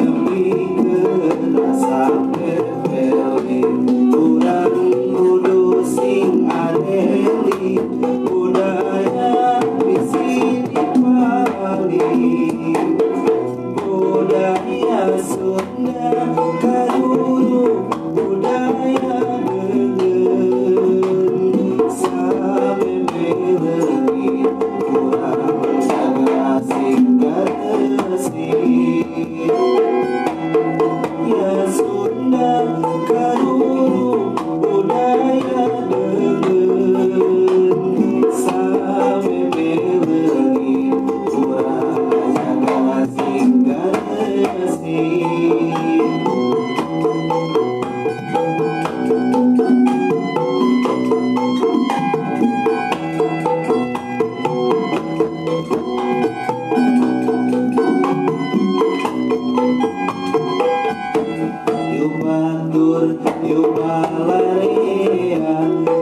Nepikeun rasa pepeli urang kudu sing areli budaya bisi dipali budaya Sunda karuruh budaya deungeun sameme leungit urang jaga sing garesih ya Sunda karuruh budaya deungeun sameme leungit urang jaga sing garesih. Yuk batur, yuk balarea,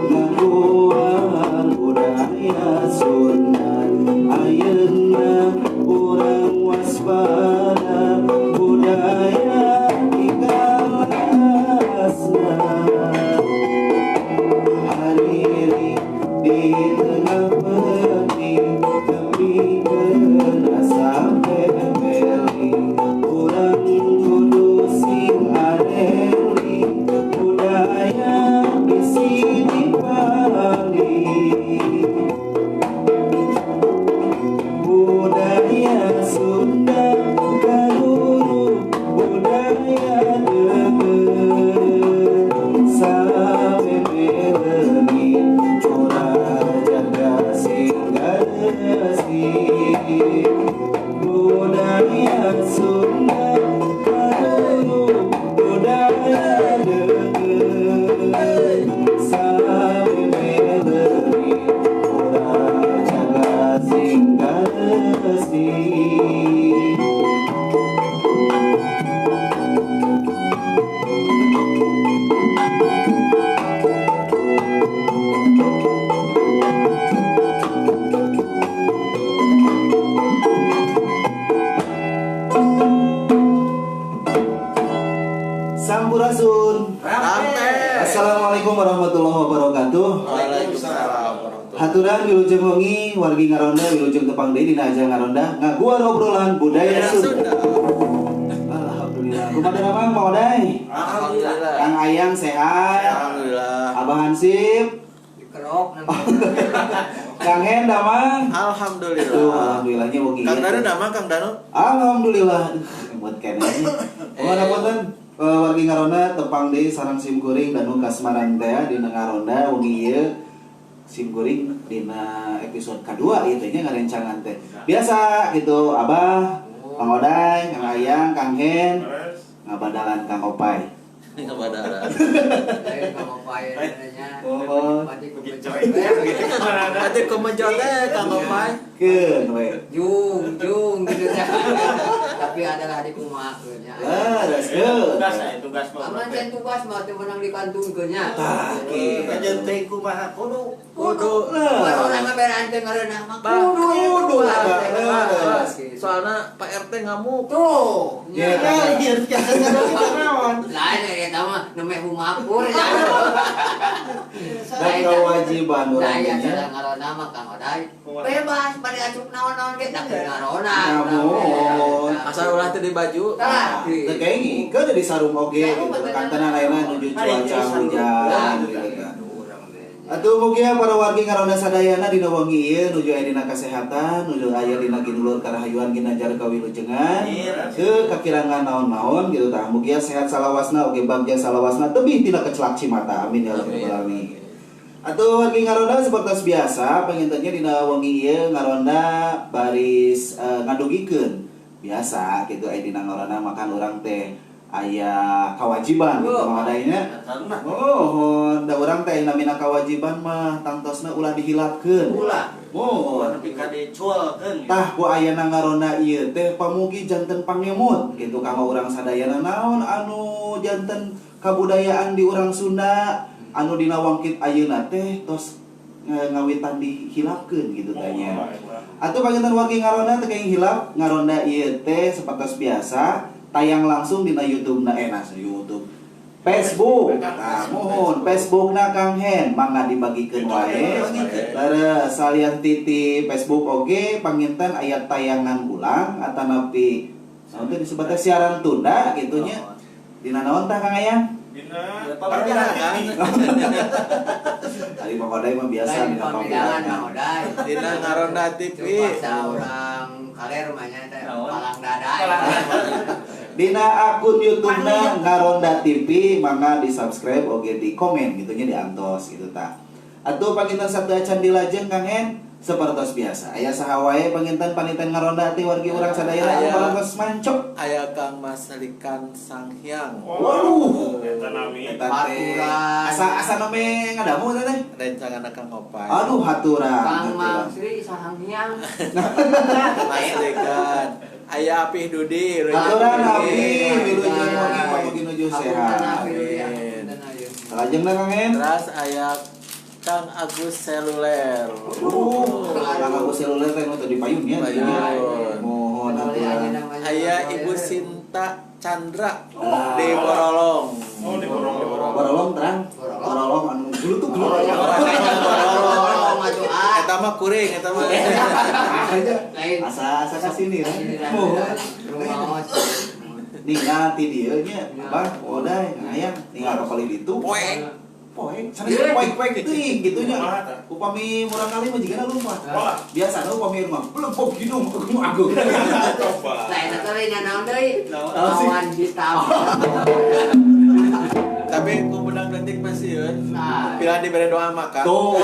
ngaguar budaya Sunda. Ayeuna urang waspada, budaya ikalasna. Hariri di tengah peuting, nepikeun rasa pepeli urang kudu sing areli budaya bisi dipali budaya Sunda karuruh budaya deungeun sameme leungit urang jaga sing garesih budaya Sunda karuruh budaya deungeun sameme leungit urang jaga sing garesih. Sampurasun. Assalamualaikum warahmatullahi wabarakatuh. Waalaikumsalam. Haturan wilujeng wengi wargi Ngaronda wilujeng tepang deui dina acara Ngaronda ngaguar obrolan budaya Sunda. Alhamdulillah. Kumaha damang Pak Oday? Alhamdulillah. Kang Ayang sehat. Alhamdulillah. Abah Hansip, Dikerok Kang Hen damang. Alhamdulillah. Tuh, alhamdulillahnya wengi. Kang Danu damang Kang Danu. Alhamdulillah. Emot keneh. Kumaha punten wargi Ngaronda tepang deui sareng sim kuring Danu Kasmaran teh dina Ngaronda wengi ieu sim kuring dina episode kadua ieu teh nya ngarencangan teh. Biasa gitu Abah, Kang Oday, Kang Ayang, Kang Hen, ngabadalan Kang Opai. Ini ngabadalan. Lain Kang Opai nya. Oh. Ati kumejot teh Kang Opai. Keun we. Jung, jung gitu nya. Tapi adalah di kumahakeun nya. Ah, gaskeun. Tugas aya tugas mah. Aman can tugas mah teu meunang dikantungkeun nya. Tah, kieu. Kajeun teh kumaha kudu. Kudu. Kudu urang mah beran teu ngareunah mah kudu. Kudu. Soalna Pak RT ngamuk. Tuh. Ya, Lain eta mah nemeh humapur nya. Dan kewajiban urang Daya nya. cara ngarona mah Kang Oday. Bebas bari asup naon-naon ge da keur ngarona. Namun. Asal ulah teu di baju. Tah. Teu kayak ke di sarung oge gitu. Kantenan ayeuna nuju cuaca hujan gitu kan. Atuh mugia para wargi Ngaronda sadayana dina wengi ieu nuju aya dina kasehatan, nuju aya dina ginulur karahayuan ginanjar kawilujengan, ke kakirangan naon-naon gitu tah. Mugia sehat salawasna oge bagja salawasna tebih tina kecelak cimata. Amin ya rabbal alamin. Atuh wargi Ngaronda seperti biasa pangintennya dina wengi ieu Ngaronda baris ngadugikeun. Biasa gitu aya dina Ngaronda makan urang teh aya kewajiban gitu mah adanya. Oh, da urang teh namina kewajiban mah tangtosna ulah dihilapkeun. Ulah. Oh, nepi ka dicuelkeun. Tah ku ayana Ngaronda ieu teh pamugi janten pangemut gitu kanggo urang sadayana naon anu janten kabudayaan di urang Sunda anu dina wangkit ayeuna teh tos ngawitan dihilapkeun gitu teh nya. Atuh panginten wargi Ngaronda teh kenging hilap Ngaronda ieu teh sapertos biasa Tayang langsung dina YouTube na YouTube. Facebook. Nah, mohon Facebook na Kang Hen mangga dibagikeun wae. Leres salian titi Facebook oge panginten aya tayangan ulang atanapi naon teh disebutna siaran tunda gitu nya. Dina naon tah Kang Ayang? Dina Pamidangan. Ari Mang Odai mah biasa dina pamidangan Mang Odai. Dina Ngaronda TV. Bahasa urang kaler mah nya teh palang dada. Dina akun YouTube-na Ngaronda TV mangga di-subscribe oge di komen gitu nya diantos gitu tah. Atuh panginten sabda acan dilajeng Kang Hen sapertos biasa. Aya saha wae panginten paniten Ngaronda teh wargi urang sadayana anu parantos mancok. Aya Kang Mas Likan Sanghyang. Waduh, eta nami. Eta teh asa nome ngadamu eta teh. Rencangan Kang Opai. Aduh haturan. Kang Masri Sanghyang. Mas Likan. Aya Apih Dudi, haturan Apih, wilujeng wengi pamugi nuju sehat. Salajengna Kang Hen. Terus aya Kang Agus Seluler. Kang Agus Seluler teh nu teu dipayun nya. Mohon aturan. Aya Ibu Sinta Chandra di Borolong. Oh, di Borolong. Borolong terang. Borolong anu gulutuk gulutuk. Borolong atuh. Eta mah kuring eta mah. Asa ka sini lah. Ningal ti dieu nya, Abah, Odai, hayang ningal ka palih ditu. Poek. Poek, sanes poek-poek teuing kitu nya. Upami murang kali mah jigana lumpat. Biasana upami mah belempok hidung agung. Nah, eta teh nya naon deui? Awan hitam. Tapi ku menang detik pasieun. Pila dibere doa maka. Tuh.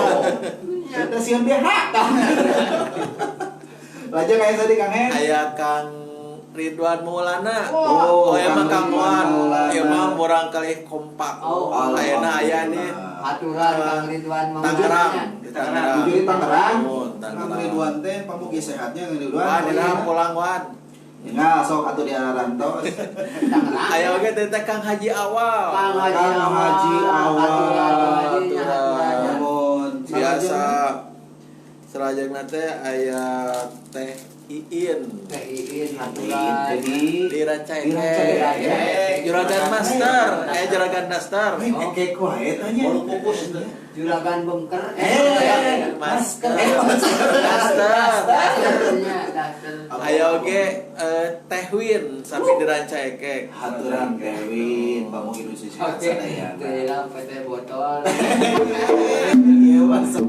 Eta sieun dia hak. Lajeng aya tadi Kang Hen. Aya Kang Ridwan Maulana. Oh, emang Kang Wan. Emang murang kali kompak. Ayeuna aya nih aturan Kang Ridwan Maulana. Tangerang. Tujuh di Tangerang. Kang Ridwan teh pamugi sehatnya Kang Ridwan. Wan, dina pulang Wan. Nah, sok atuh di Arantos. Tangerang. Aya oge teh Kang Haji Awal. Kang Haji Awal. Aturan. Biasa salajengna teh aya Teh Iin. Teh Iin aturan. Jadi di Rancaekek. Juragan Master, Juragan Master. Ekek wae tanya. Bolu kukus Juragan bengker. Master. Master. Aya oge Teh Win sami di Rancaekek. Haturan Teh Win, pamugi nu sehat sadayana. Teh PT botol. Ieu masuk.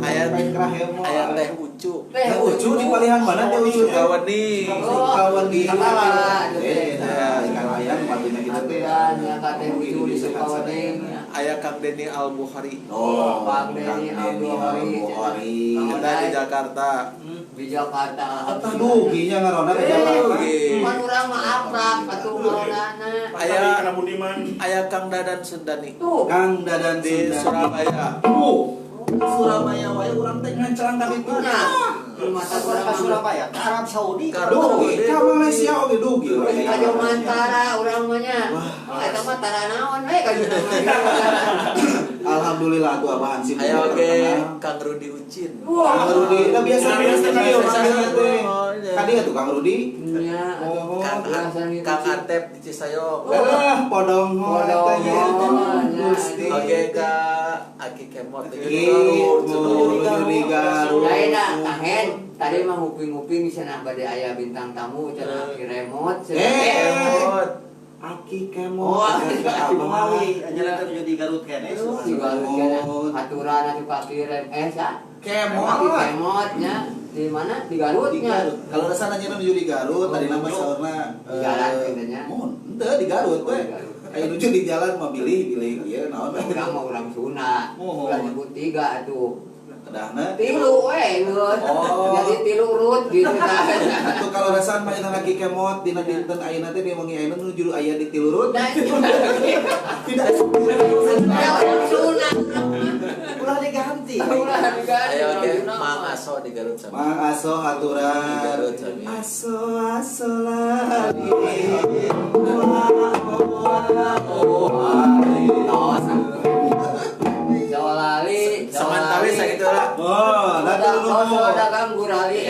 Aya Teh Ucu. Teh Ucu di palihan mana Teh Ucu? Sukawani. Sukawani. Nah, ayam patunya kita teh. Ya ka Teh Ucu di Sukawani. Aya Kang Denny Al Bukhari. Oh, Kang Denny Al Bukhari. Kita di Jakarta. Di Jakarta. Atah dugi nya ngaronda di Jakarta. Pan urang mah akrab atuh ngarondana. Aya Kang Dadan Sundani. Kang Dadan di Surabaya. Surabaya wae urang teh ngancelang ka ditu. Ka Surabaya, ka Arab Saudi, dugi, ka Malaysia oge dugi. Ka Jomantara urang mah nya. Eta mah tara naon we ka Jomantara. Alhamdulillah atuh Abah Hansip. Aya oge Kang Rudi Ucin. Kang Rudi, nah biasa biasa teh. Ka dieu tuh Kang Rudi. Nya. Kang Atep di Cisayong. Ah, podong Gusti. Oge ka Aki Kemot di Garut. Lain Kang Hen, tadi mah nguping-nguping cenah bade aya bintang tamu cenah Aki Remot. Remot. Aki Kemot. Mawi anjeunna teh di Garut keneh. Di Garut keneh. Aturan atuh ka Aki Rem sa? Kemot. Aki Kemot nya. Di mana? Di Garut nya. Kalau resana anjeunna nuju di Garut, tadi nama saurna di jalan kitu nya. Mohon, henteu di Garut we. Aya nuju di jalan mah bilih-bilih ieu naon. Urang mah urang Sunda. Ulah nyebut tiga atuh. Kedahna tilu we geus. Jadi tilu urut gitu tah. Atuh kalau resan mah Aki Kemot dina dinten ayeuna teh di wengi ayeuna nuju aya di tilu urut. Tidak. Sunda. Ulah diganti. Ulah diganti. Ayo oge Mang Aso di Garut sami. Mang Aso haturan. Di Garut sami. Aso aso lali. Lali. Samantawis sakitu lah. Oh, dagang gurali.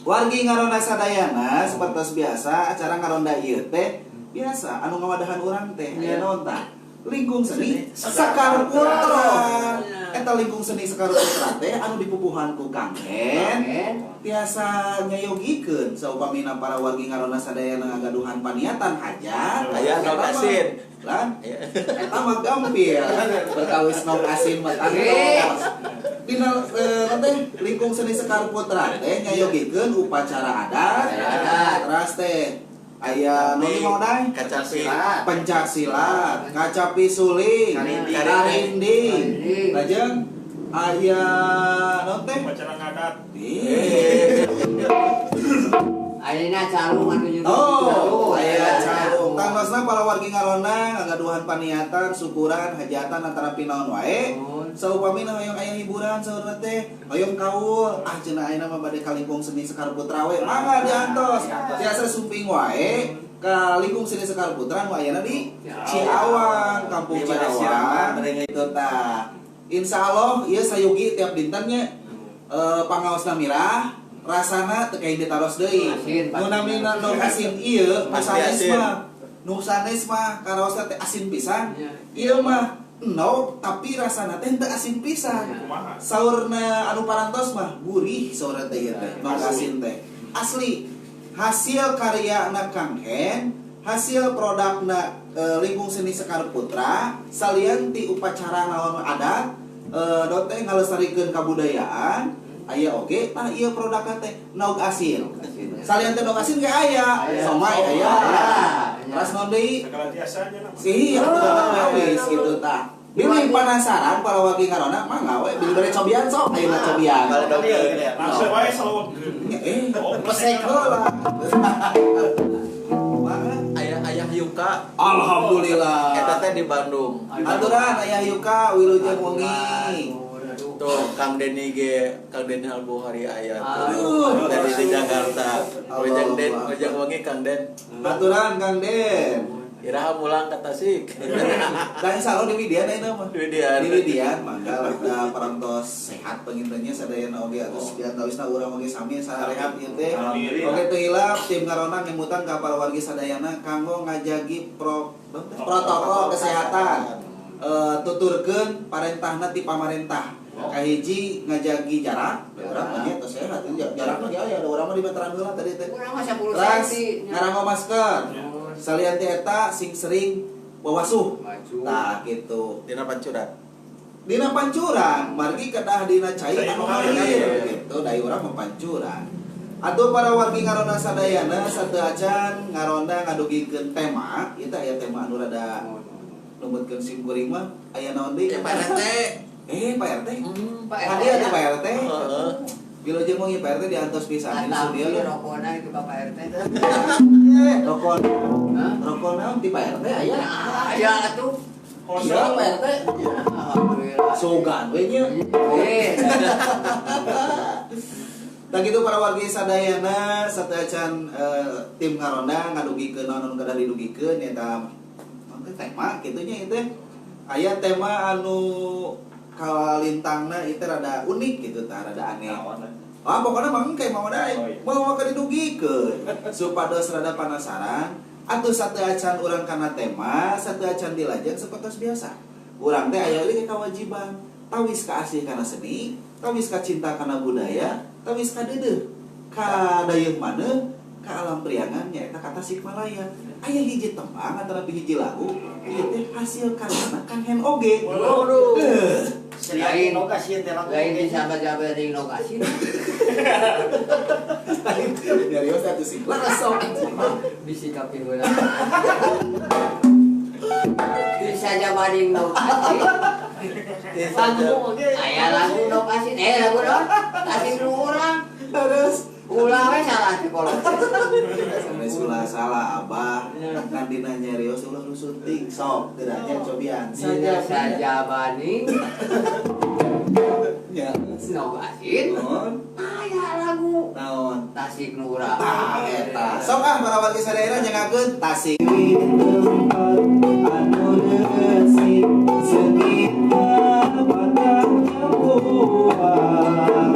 Wargi wargi ngaronda sadayana seperti biasa acara ngaronda ieu teh biasa anu ngawadahan urang teh aya naon tah? Lingkung Seni Sekar Putra. Eta Lingkung Seni Sekar Putra teh anu dipupuhan ku Kang Hen tiasa nyayogikeun saupamina para wargi ngaronda sadayana ngagaduhan paniatan hajat aya nog asin. Lan eta mah gampil perkawis nog asin mah tangtos. Dina teh Lingkung Seni Sekar Putra teh nyayogikeun upacara adat. Teras teh aya nu mau dai kacapi pencak silat, kacapi suling, karinding. Lajeng aya naon teh? Upacara ngadat. Ayeuna calung anu nyuruh. Oh, aya calung. Tangtosna para wargi ngaronda ngagaduhan paniatan, syukuran, hajatan antara pinaon wae. Saupamina hoyong aya hiburan saurna teh, hoyong kaul, ah cenah ayeuna mah bade ka Lingkung Seni Sekar Putra we. Mangga diantos. Tiasa sumping wae ka Lingkung Seni Sekar Putra nu ayana di Ciawang, Kampung Ciawang. Itu tah. Insyaallah ieu sayugi tiap dintennya pangaosna mirah. Rasana teu kayak ditaros deui. Nu namina nog asin ieu, nu sanes mah. Nu sanes mah karaosna teh asin pisan. Ieu mah nog tapi rasana teh teu asin pisan. Saurna anu parantos mah gurih saurna teh ieu teh, nog asin teh. Asli hasil karyana Kang Hen, hasil produkna Lingkung Seni Sekar Putra, salian ti upacara naon adat, teh ngalestarikeun kabudayaan. Aya oge tah ieu produkna teh nog asin. Salian teh nog asin ge aya, somai aya. Teras naon deui? Segala tiasanya mah. Sih, wis kitu tah. Bilih penasaran para wargi ngaronda mangga we bilih bere cobian sok ayeuna cobian. Langsung wae salawegkeun. Pesek heula. Aya Ayah Yuka. Alhamdulillah. Eta teh di Bandung. Aturan Ayah Yuka wilujeng wengi. Tuh Kang Denny ge, Kang Denny Al-Bukhari aya tuh. Dari di Jakarta. Ojang Den, ojang wengi Kang Den. Aturan Kang Den. Iraha mulang ka Tasik. Dan insyaallah di Widian ayeuna mah. Di Widian. Di Widian mangga lah parantos sehat pangintennya sadayana oge atos diantawisna urang oge sami sarehat ieu teh. Oge teu hilap tim ngaronda ngemutan ka para wargi sadayana kanggo ngajagi protokol kesehatan. Tuturkeun parentahna ti pamarentah. Kahiji ngajagi jarak, urang mah nya tos sehat, jarakna ge aya, urang mah di meteran heula tadi teh. Urang mah 10 cm. Ngarango masker. Salian ti eta sing sering wawasuh. Tah kitu. Dina pancuran. Dina pancuran, margi kedah dina cai anu ngalir kitu da urang mah pancuran. Atuh para wargi ngaronda sadayana sateu acan ngaronda ngadugikeun tema, ieu teh aya tema anu rada numutkeun sim kuring mah aya naon deui? Pak RT. Pak RT. Pak RT. Hadiah tuh Pak RT. Heeh. Wilujeng wengi Pak RT diantos pisan di studio lho. Rokona itu Pak RT. Rokon. Rokon naon ti Pak RT aya? Aya atuh. Iya Pak RT. Alhamdulillah. Sogan we nya. Tah kitu para wargi sadayana sateuacan tim ngaronda ngadugikeun naon anu kedah didugikeun nyaeta tema kitu nya ieu teh. Aya tema anu kalintangna itu rada unik gitu tah, rada aneh. Ah pokoknya mah engke mau dae. Mau mah didugikeun supados rada penasaran atuh sateuacan urang kana tema, sateuacan dilajeng sapertos biasa. Urang teh aya deui kewajiban, tawis kaasih kana seni, tawis kacinta kana budaya, tawis kadeudeuh ka dayeuh maneuh ka alam priangan nyaeta ka Tasikmalaya. Aya hiji tembang antara hiji lagu ieu teh hasil karyana Kang Hen oge. Waduh. Lain nog asin teh lagu. Lain disabet-sabet deui nog asin. Lain nyarios atuh sih. Langsung disikapi heula. Bisa jabading nog asin. Lagu oge. Aya lagu nog asin, lagu naon? Asin nu urang. Terus ulah we salah teh kolot. Sampai ulah salah abah. Kan dina nyarios ulah nu sunting sok teu nya cobian. Saja saja baning. Nya nog asin. Aya lagu. Naon? Tasik nu urang. Tah eta. Sok ah para wargi sadayana nyangakeun Tasik. Anu resik sekitar batang buah.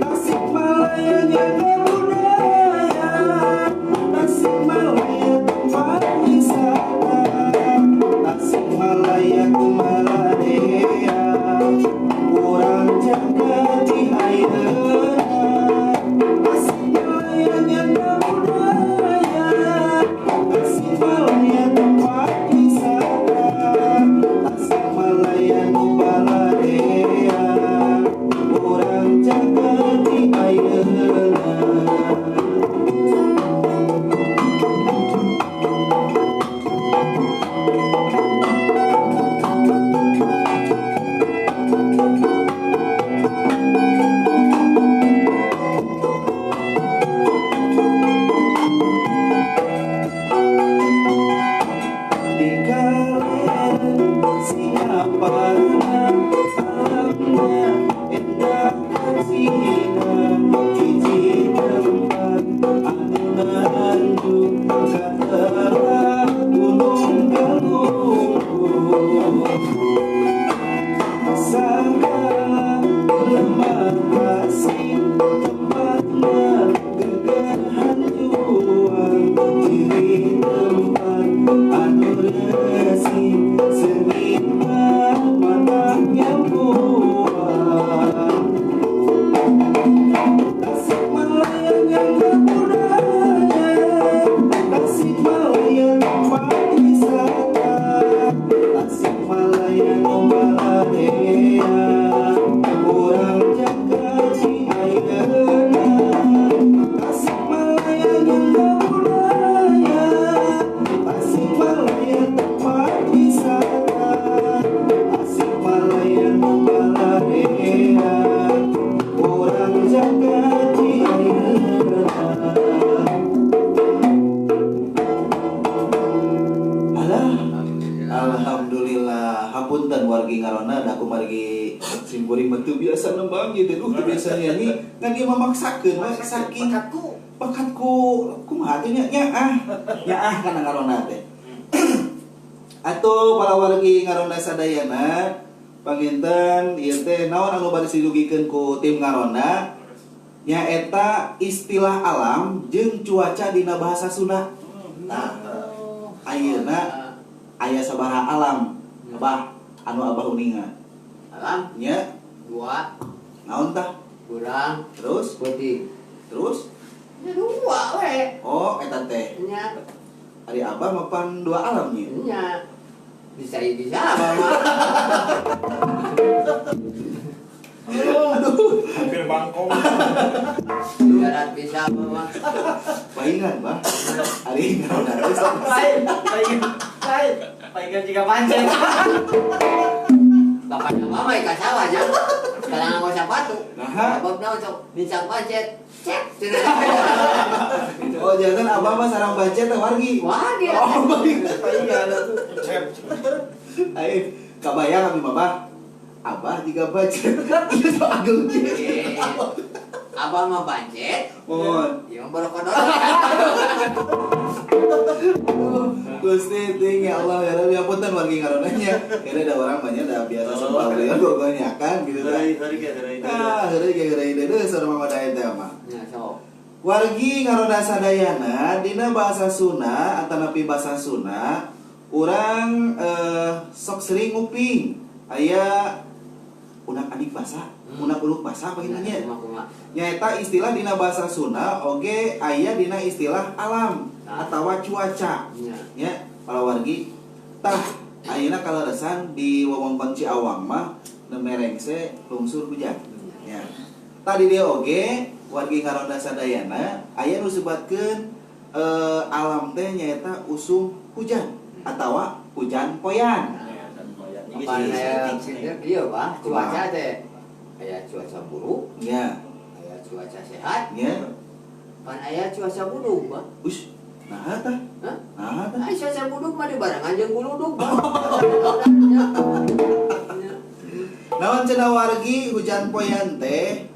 Tasikmalaya Kata gunung galunggung sangkala lemah kasih tempatna geger hanjuang ciri tempat anu resik seungit mah mata nyampuan Tasikmalaya yang berbudaya, Tasikmalaya tempat wisata, Tasikmalaya balarea, urang jaga di ayeuna. Tasikmalaya yang berbudaya, Tasikmalaya tempat wisata, Tasikmalaya balarea, urang jaga di ayeuna. Alah, alhamdulillah. Hapunten wargi ngaronda da kumargi simkuring mah teu biasa nembang gitu. Duh, teu biasa nyanyi. Ngan ieu mah maksakeun we saking bakatku kumaha teh nya nyaah kana ngaronda teh. Atuh para wargi ngaronda sadayana panginten ieu teh naon anu bade didugikeun ku tim ngaronda nyaeta istilah alam jeung cuaca dina bahasa Sunda. Nah, ayeuna aya sabaraha alam Abah anu abah uninga Alam nya dua naon tah kurang terus putih. terus Ya dua we. oh eta teh Nya ari abah mah pan dua alam nya nya bisa bisa abah mah. Aduh Hampir bangkong. Darat bisa abah mah. paingan bah ari ngaronda teh sok Lain, lain, lain. Paingan juga pancen. Bapak abah mah ikan sawah nya. Kalau nganggo sepatu. Nah. Abah naon sok nincak pancet. Cek. Cenah. Oh jangan abah mah sarang bancet teh wargi. Wah dia. Oh paingan. Paingan atuh. Cep. Ayo kabayang abdi mah bah. Abah jiga bancet. Ieu sok ageng Eh, Abah mah pancet. Mohon. Ieu mah borokodor. Gusti ting ya Allah ya Rabbi apunten wargi ngaronanya. Karena ada orang banyak dah biasa sembah beliau gogonyakan gitu tah. Heureuy heureuy ge heureuy. Ah, heureuy ge heureuy deui saur Mama Daeng teh mah. Nya sok. Wargi ngaronda sadayana dina bahasa Sunda atanapi bahasa Sunda urang sok sering nguping aya unak-anik basa, unak-unuk basa apa nya? Kumaha. Nyaeta istilah dina bahasa Sunda oge aya dina istilah alam atawa cuaca. Nya. Nya para wargi tah ayeuna kaleresan di wewengkon Ciawang mah nembe rengse lungsur hujan. Nya. Tadi dia oge wargi ngaronda sadayana aya nu sebatkeun alam teh nyaeta usum hujan atawa hujan poyan. Apa aya ieu bah cuaca teh aya cuaca buruk, Nya, aya cuaca sehat, nya. pan aya cuaca budug bah. Ush, naha tah? Hah? Naha tah? Ai cuaca budug mah dibarengan jeung guludug bah. Naon cenah wargi hujan poyan teh?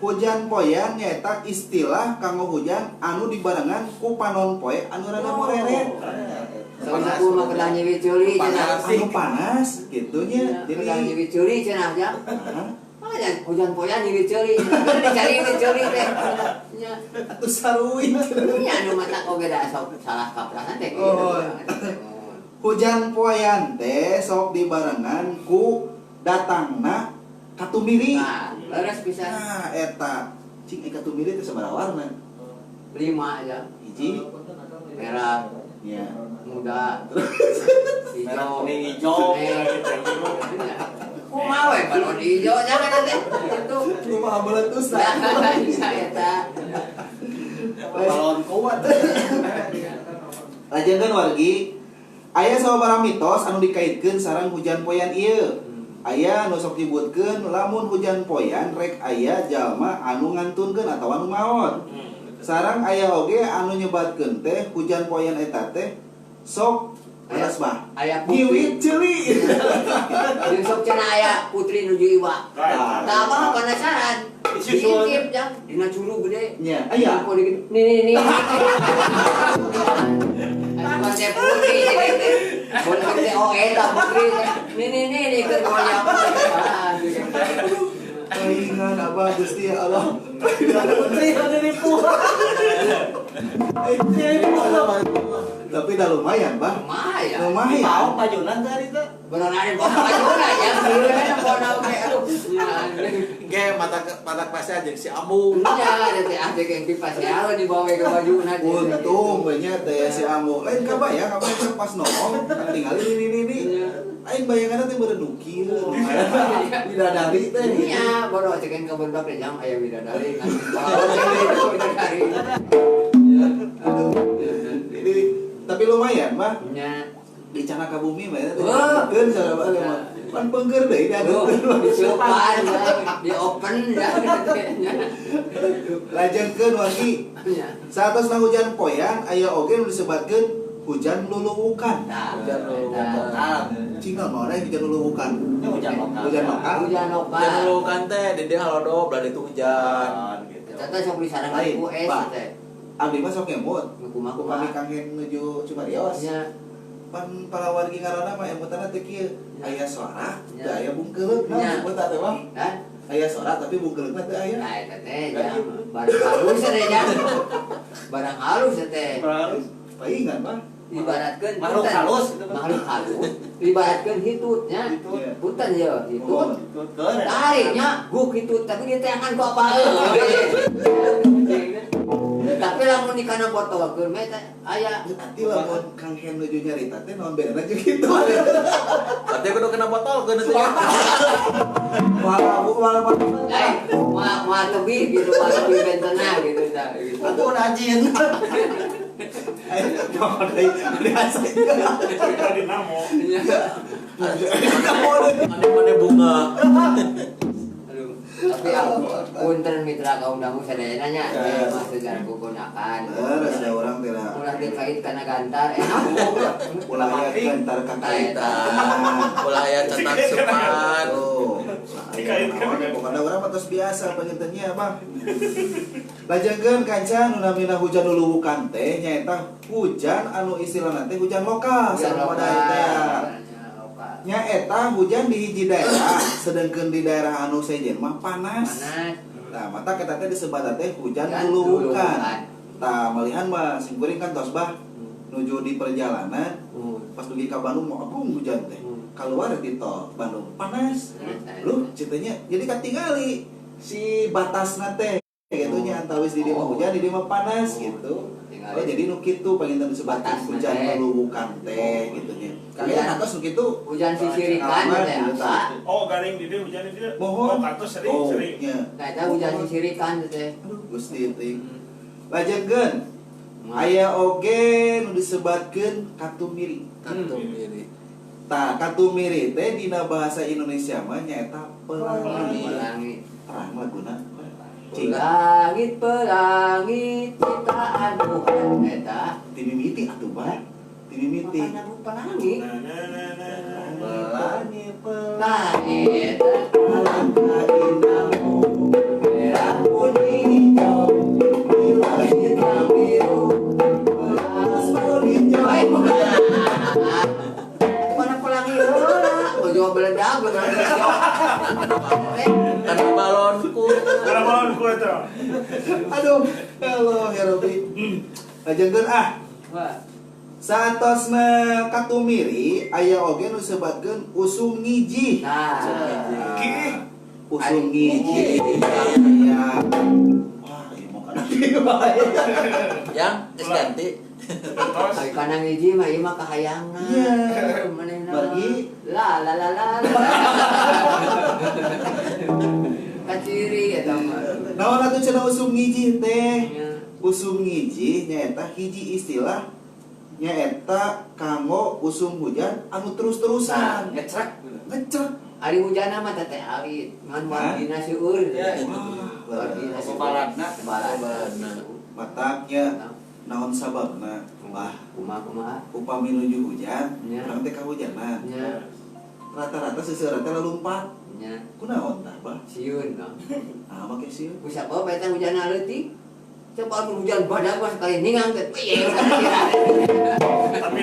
Hujan poyan nyaeta istilah kanggo hujan anu dibarengan ku panon poe anu rada moreret. Saur mah kedah nyiwit ceuli cenah. Anu panas kitu nya. Jadi kedah nyiwit ceuli cenah jang. Hah? Ah, hujan poyan nyiwit ceuli. Dicari nyiwit ceuli teh. Nya. Atuh sarui. Nya anu matak oge da sok salah kaprahna teh kitu. Oh. Hujan poyan teh sok dibarengan ku datangna katumiri. Nah, leres pisan. Nah, eta cing katumiri teh sabaraha warna? 5 aja. Hiji, Merah, nya. muda, Merah, hijau, kuning, hijau. Kumaha we balon hijau jangan teh itu. Kumaha meletus Nah, tah. iya eta. Balon kuat. Lajengkeun wargi, aya sababaraha mitos anu dikaitkeun sareng hujan poyan ieu. Aya nu sok nyebutkeun lamun hujan poyan rek aya jalma anu ngantunkeun atawa anu maot. Sareng aya oge anu nyebatkeun teh hujan poyan eta teh sok leres bah. Aya putri. Nyiwit ceuli. Jeung sok cenah aya putri nuju iwa. Tah. Tah abah penasaran. Diintip jang dina curug gede. Nya, aya. Nih nih nih. Putri teh oh eta Putri. Nih nih nih keur goyang. Palingan abah Gusti ya Allah. Putri ada nipu. Tapi dah lumayan, Bah. Lumayan. Lumayan. Mau pajunan tadi teh. Beneran bawa pajunan ya. Beneran bawa oge aduh. Ge mata pasti aja si Ambu. Nya teh ah teh kengpi pasti alo dibawa ke bajunan. Untung we nya teh si Ambu. Lain kabayang apa pas nongol tinggal ini. Aing bayanganna teh meureun nukil. Bidadari teh. Nya bodoh cekeun ka budak teh jam aya bidadari ngan. Bidadari. Ini tapi lumayan, Bah. Nya di Canaka Bumi mah eta teh. Keun sarua mah. Pan pengker deui da. Disupan di open ya. Lajengkeun wagi. Saatosna hujan poyang aya oge nu disebatkeun hujan luluwukan. Hujan luluwukan. Cing naon hujan luluwukan? Hujan lokal. Hujan lokal. Hujan lokal. Hujan luluwukan teh di dieu halodo belah ditu hujan gitu. Eta teh sok disarang ku es teh. Abdi mah sok ngemut. Kumaha upami kangge nuju Cumarios. Nya. Pan para wargi ngaranna mah emutanna teh kieu. Aya sora, teu aya bungkeuleuk. Nah, emut teh mah. Hah? Aya sora tapi bungkeuleukna teu aya. Nah, eta teh jam barang halus teh jam. Barang halus teh. Barang halus. Paingan mah. Ibaratkeun makhluk halus gitu. Makhluk halus. Ibaratkeun hitut nya. Punten ye, hitut. Tariknya guk hitut tapi diteangan ku apa. Tapi lamun di kana botol keur mah teh aya. Berarti lamun Kang Hen nuju nyarita teh naon bedana jeung kitu. Berarti kudu kena botol keun teh. Malah eh moal tebih gitu, moal tebih bentena gitu tah. Atuh rajin. Mana bunga. Tapi aku punten mitra kaum dangu sadayana nya mah sejarah gugunakan. Terus ada orang tidak. Ulah dikait kana gantar enak. Ulah aya gantar kakaitan. Ulah aya cetak supan. Dikaitkan. Pokokna urang mah tos biasa pangintennya, Bang. Lajengkeun kanca nu namina hujan luluwukan teh nyaeta hujan anu istilahna teh hujan lokal sareng pada teh. Nyaeta hujan di hiji daerah, sedangkan di daerah anu sejen mah panas. Nah, mata kita teh disebat teh hujan luluwukan. Tah, malihan mah simkuring kan tos bah nuju di perjalanan, pas dugi ka Bandung mau agung hujan teh. Keluar di tol Bandung panas. Lu citanya jadi katingali si batasna teh gitu nya antawis di dieu mah hujan, di dieu mah panas gitu. Oh jadi nu kitu paling disebat hujan luluwukan teh gitu nya. Kalian atos nu kitu hujan sisirikan teh apa? Oh garing di dieu hujan di dieu. Oh kantos sering. Nah eta hujan sisirikan teh. Aduh Gusti teh. Lajengkeun aya oge nu disebatkeun katumiri. Katumiri. Tah katumiri teh dina bahasa Indonesia mah nyaeta pelangi. Pelangi. Terang laguna. Langit pelangi ciptaan Tuhan eta. Timimiti atuh Pak. Timimiti. Makana bu pelangi. Pelangi pelangi eta. Alangkah indahmu merah kuning hijau biru hitam biru pelangi hijau. Mana pelangi heula? Bojo beledag beledag. Karena balonku. Karena balonku eta. Aduh, halo ya Robi. Lajengkeun ah. Wah. Saatosna katumiri aya oge nu disebatkeun usum ngiji. Nah, Usum ngiji. Ya. Wah, ieu mah kana kieu wae. Yang geus ganti. Ari kana ngiji mah ieu mah kahayangan. Iya. Manehna. Bagi la la la la. Kaciri eta mah. Naon atuh cenah usum ngiji teh? Usum ngiji nyaeta hiji istilah nyaeta kanggo usum hujan anu terus-terusan. Ngecrek. Ngecrek. Ari hujanna mah teh alit, ngan wargina seueur. Wargina seueur. Baladna. Baladna. Mataknya naon sababna? Wah, kumaha-kumaha? Upami nuju hujan, urang teh kahujanan. Rata-rata seueur teh lalumpat. Nya. Kunaon tah, Bah? Sieun, no. Ah, make sieun. Ku sabab eta hujanna leutik. Coba hujan badak mah sekali ningang teh. Piye Tapi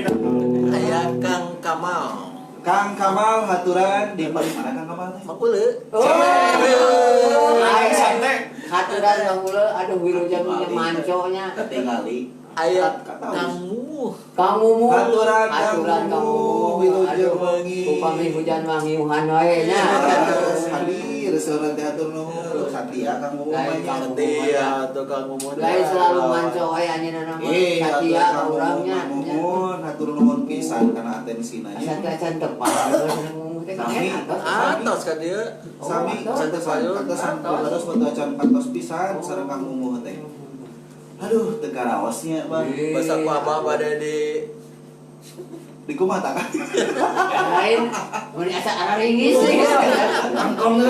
aya Kang Kamal Kamal. Kang Kamal haturan di mana Kang Kamal teh? Mangkule. Oh. Santai. Haturan Mangkule aduh wilujeng manconya. Ketingali. Aya Kang Mumu. Kang Mumu. Haturan Kang Mumu wilujeng wengi. Upami hujan mangiuhan wae nya. Hadir saurang teh hatur nuhun satia Kang Mumu mah nya. Satia atuh Kang Mumu. Lain selalu manco wae anjeunna mah. Satia ka urangnya. Mumun hatur nuhun pisan kana atensina nya. Asa acan tepat Mumu teh kan atos ka dieu. Sami kantosan terus foto acan kantos pisan sareng Kang Mumu teh. Aduh, teu karaosnya, Bang. Basa ku abah bade di kumaha tah? Lain mun asa araringis. Kangkong.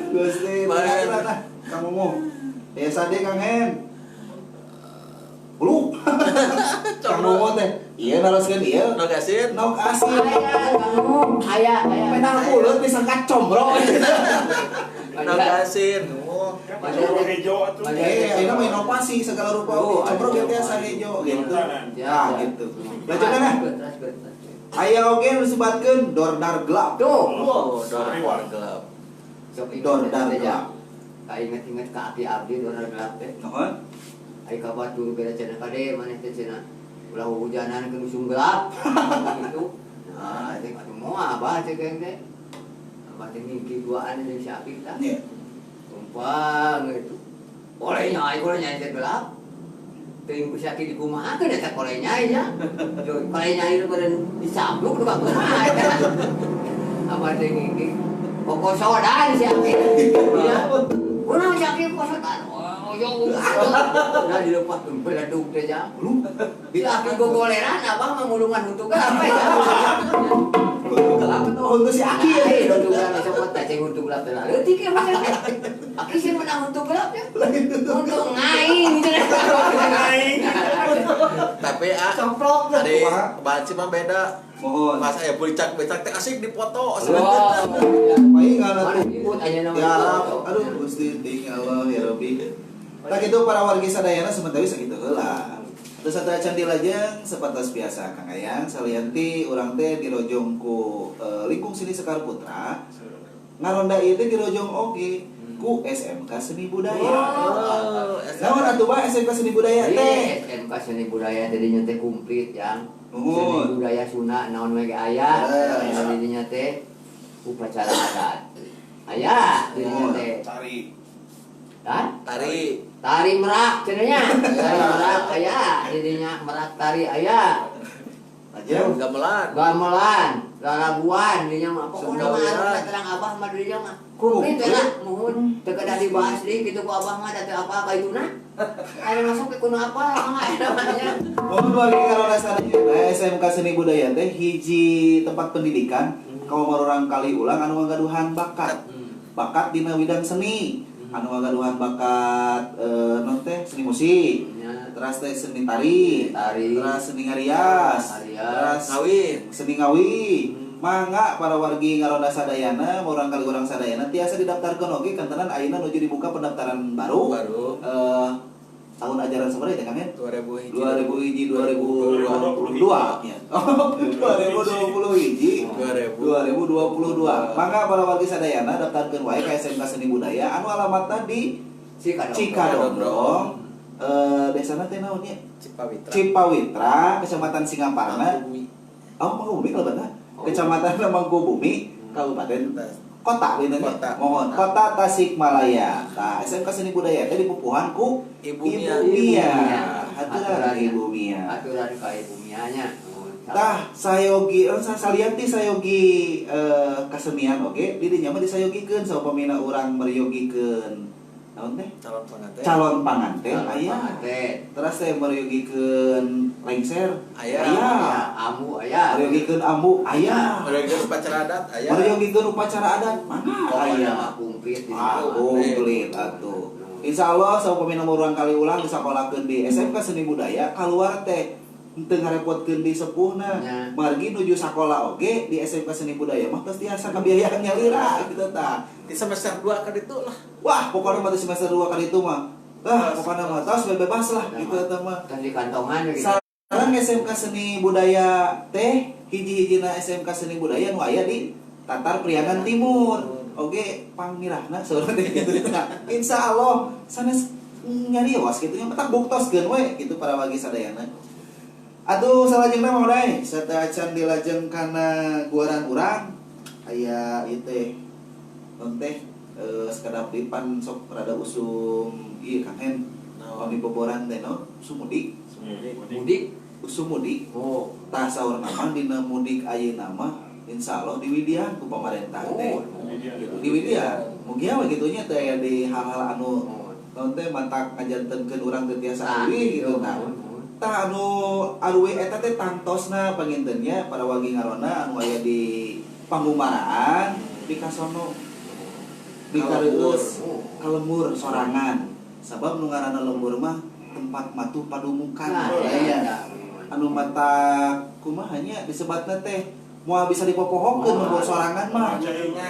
Gusti, Kang Mumu. Biasa deh Kang Hen. Lu. Kang Mumu teh. Iya naroskeun ieu. Nog asin. Nog asin. Aya Kang Mumu, aya aya. Penang pulut disangka combro. Nog asin. Hejo atuh. Ini mah inovasi segala rupa. Combro ge tiasa hejo gitu. Ya gitu. Lanjutkan ah. Aya oge nu disebatkeun Dordar Gelap. Tuh. Dordar Gelap. Dordar Gelap. Ka inget-inget ka abdi abdi Dordar Gelap teh. Nuhun. Ai ka batur beda cenah kade maneh teh cenah. Ulah hujanan ke usum gelap. Gitu. Nah, teh atuh moal abah teh teh. Abah teh mimpi duaan jeung si Apik tah. Iya. Tumpang gitu. Kolenya, kolenya teh gelap. Teuing ku si Aki dikumahakeun eta kolenya nya. Kolenya ieu beureun disabluk nu kumaha eta. Abah teh ngingking kokosodan si Aki. Iya. Kunaon si Aki kokosodan? Oh, yo. Nah dilepaskeun beledug teh nya. Si Aki gogoleran abah mah mulungan huntu gelap ya. Huntu gelap atau huntu si Aki ya? Huntu gelap copot teh cing huntu gelap teh leutik ya mah. Aki sih menang huntu gelap ya. Huntu ngaing ngaing. Tapi ah coplok ari banci mah beda. Mohon. Pas aya becak-becak teh asik dipoto. Paingan atuh. Ya aduh Gusti ting Allah ya Rabbi. Tah kitu para wargi sadayana sementara sakitu heula. Terus atuh acan dilajeng sapertos biasa Kang Ayang salianti urang teh dirojong ku lingkung seni Sekar Putra. Ngaronda ieu teh dirojong oge ku SMK Seni Budaya. Oh, naon atuh bah SMK Seni Budaya teh? SMK Seni Budaya teh dinya teh komplit yang. Seni budaya Sunda naon we ge aya. Dinya teh upacara adat. Aya dinya teh. Tari. Hah? Tari. Tari merak cenah nya. Tari merak aya dinya merak tari aya. Aja gamelan. Gamelan, lalaguan dinya mah pokona mah anu terang abah mah dinya mah. Komplit we lah muhun teu kedah dibahas deui kitu ku abah mah da teu apa ka ituna. Aya masuk ke kuno apa mah eta mah nya. Mohon wargi karona sadaya SMK Seni Budaya teh hiji tempat pendidikan kaum urang kali ulang anu ngagaduhan bakat. Bakat dina widang seni. Anu ngagaduhan bakat non teh seni musik. Terus teh seni tari, terus seni ngarias, terus ngawin, seni ngawi. Mangga para wargi ngaronda sadayana, urang kali urang sadayana tiasa didaftarkeun oge kantenan ayeuna nuju dibuka pendaftaran baru. Tahun ajaran sabaraha teh Kang? 2001 2022 ya. 2021 2022. Mangga para wargi sadayana daftarkeun wae ka SMK Seni Budaya anu alamatna di Cikadongdong. Desana teh naon nya? Cipawitra. Cipawitra, Kecamatan Singaparna. Oh, Mangkubumi kalebetna. Kecamatan Mangkubumi, Kabupaten Kota bener nya. Mohon, Kota Tasikmalaya. Tah, SMK Seni Budaya teh dipupuhan ku Ibu Mia. Aturan Ibu Mia. Aturan ka Ibu Mia nya. Tah, sayogi salianti sayogi kasenian oge di dinya mah disayogikeun saupamina urang meryogikeun naon teh? Calon panganten. Calon panganten aya. Terus teh meryogikeun lengser aya. Ambu aya. Meryogikeun ambu aya. Meryogikeun upacara adat aya. Meryogikeun upacara adat mangga aya. Komplit. Komplit atuh. Insyaallah saupamina urang kali ulang disakolakeun di SMK Seni Budaya kaluar teh teu ngarepotkeun di sepuhna. Margi nuju sakola oge di SMK Seni Budaya mah tos tiasa kabiayaan nyalira gitu tah. Di semester 2 kan itu lah. Wah, pokoknya mah di semester 2 kan itu mah. Tah, pokoknya mah tos bebas lah gitu eta mah. Kan di kantongan gitu. Sekarang SMK Seni Budaya teh hiji-hijina SMK Seni Budaya nu aya di Tatar Priangan Timur. Oge pangmirahna saurna teh kitu. Nah, insya Allah sanes nyarios kitu nya petak buktoskeun we kitu para wargi sadayana. Atuh salajengna mah Oday, sateuacan dilajeng kana guaran urang aya ieu teh non teh sakedap dipan sok rada usum ieu Kang Hen. Pami boboran teh no usum mudik. Mudik. Usum mudik. Oh. Tah saur nama dina mudik ayeuna mah insyaallah diwidian ku pamarentah teh. Gitu diwidian. Mugia we kitu nya teh aya di hal-hal anu naon teh mantak ngajantenkeun urang teu tiasa aruwi gitu tah. Tah anu aruwi eta teh tangtosna pangintennya para wargi ngarona anu aya di Pangumaraan di Kasono di Kareueus ka lembur sorangan. Sabab nu ngaranna lembur mah tempat matuh padumukan. Aya anu mata kumaha nya disebatna teh moal bisa dipopohokeun mun sorangan mah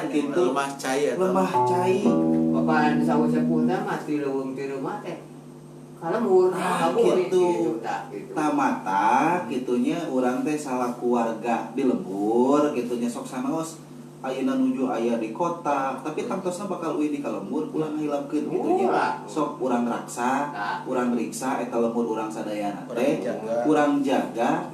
gitu. Lemah cai eta. Lemah cai. Bapak sawu sepuhna mah ti leuweung ti rumah teh. Ka lembur gitu. Tamata kitunya urang teh salaku warga di lembur kitunya sok sanaos ayeuna nuju aya di kota tapi tangtosna bakal uih di ka lembur ulah ngahilapkeun kitu nya. Sok urang raksa, urang riksa eta lembur urang sadayana teh urang jaga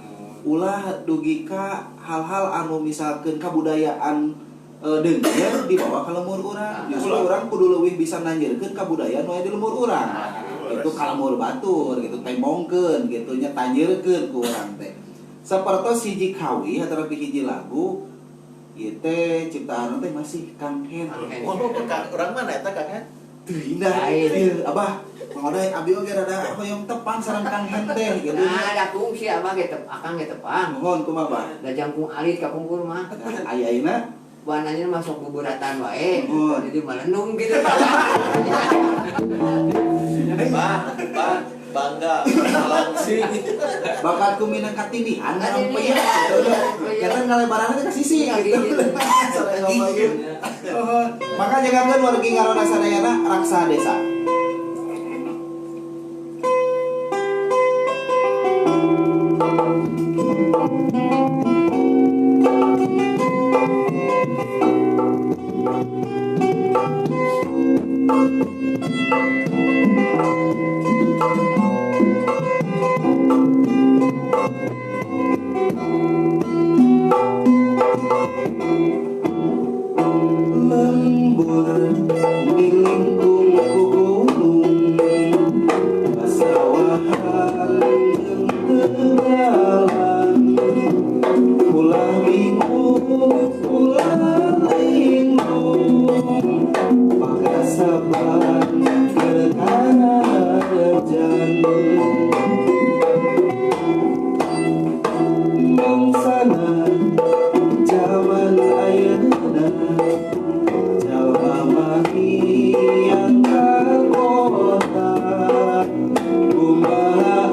ulah dugi ka hal-hal anu misalkeun kabudayaan deungeur dibawa ka lembur urang. Justru urang kudu leuwih bisa nanjeurkeun kabudayaan nu aya di lembur urang. Itu ka lembur batur gitu tembongkeun gitu nya tanjeurkeun ku urang teh. Sapertos hiji kawi atanapi hiji lagu ieu teh ciptaan teh masih Kang Hen. Oh, urang mana eta Kang Hen? Teu indah. Ieu Abah, Mang Oday abi oge rada hoyong tepang sareng Kang Hen teh gitu. Nah, da kungsi abah ge akang ge tepang. Mohon kumaha Bah? Da jangkung alit ka pungkur mah. Aya ayeuna warnanya masuk buburatan wae. Jadi melendung gitu. Bah, bah, bangga langsing. Bakatku minang katindihan sampai ya. Karena ngalebaran teh ka sisi gitu. Maka jagakeun wargi ngarona sadayana Raksa Desa. Lembur dilingkung ku gunung, pasawahan jeung tegalan, ulah bingung ulah linglung, pakasaban keur karajan. Mangsana jaman ayeuna jalma mahiang ka kota, kumaha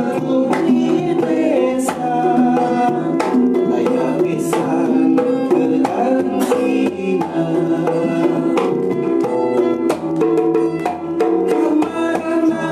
atuh di desa aya pisan keur gantina. Kamarana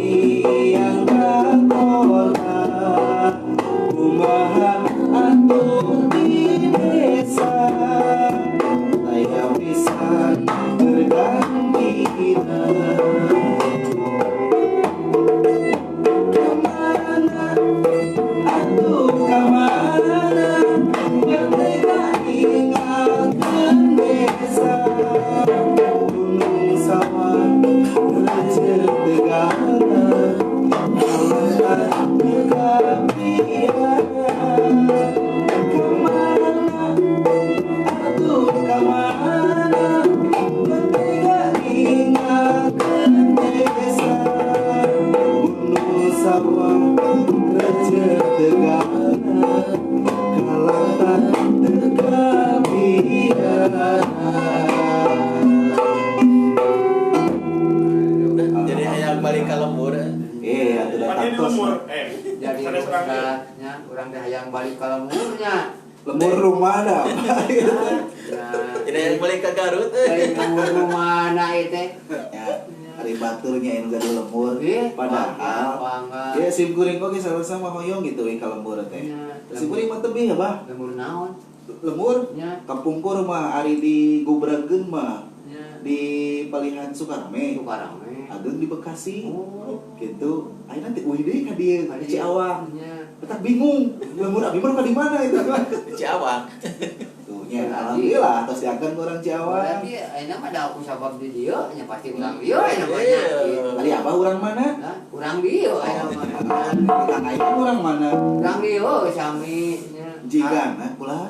Hayang ka kota kumaha atuh di desa aya pisan bergantina. Kemana atuh kamana bertega ingatkeun desa gunung sawah recet tegana alasan kapian. Kemana atuh kamana bertega ingatkeun desa gunung sawah recet tegana kalatan tekapian. Jadi hayang balik ka lembur. Iya, atuh Pan ini tos. lemur. Jadi Sanes urang teh. nya urang teh hayang balik ka lemburnya. Lembur rumah dah. Ya. Jadi hayang balik ka Garut. Dari lembur rumahna ieu teh. Ya, ari baturnya anu gaduh lembur. Padahal bangga. ya sim kuring oge sarua mah hoyong gitu we ka lembur teh. Nya, Sim kuring mah tebih ya, Bah. Lembur naon? Lembur Nya, kapungkur mah ari di Gubrageun mah nya. di Palihan Sukarame. Sukarame. Ageung di Bekasi. Oh. Gitu. Ayeuna teh uih deui ka dieu ka Ciawang. Nya. Petak bingung. Lembur abi mah ka di mana itu. Di Ciawang. Tuh nya alhamdulillah tos diangkeun ku urang Ciawang. Berarti ayeuna mah da aku sabab di dieu nya pasti urang dieu ayeuna mah nya. Ari abah urang mana? Hah? Urang dieu ayeuna mah. Kang Aing urang mana? Urang dieu sami nya. Jigana ulah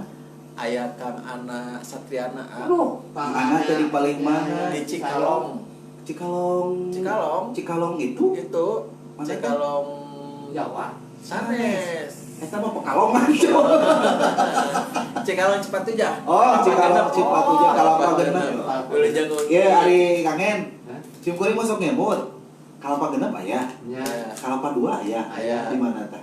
Aya Kang Ana Satriana. Aduh, Kang Ana teh di paling mana? Di Cikalong. Cikalong. Cikalong. Cikalong itu? Itu Mana teh? Cikalong Jawa. Sanes. Eta mah Pekalongan. Cikalong Cipatujah. Oh, Cikalong Cipatujah Kalapa Genep. Boleh jago. Iya, ari kangen. Hah? Sim kuring masuk ngemut. Kalapa Genep aya. Nya. Kalapa dua aya. Aya. Di mana tah?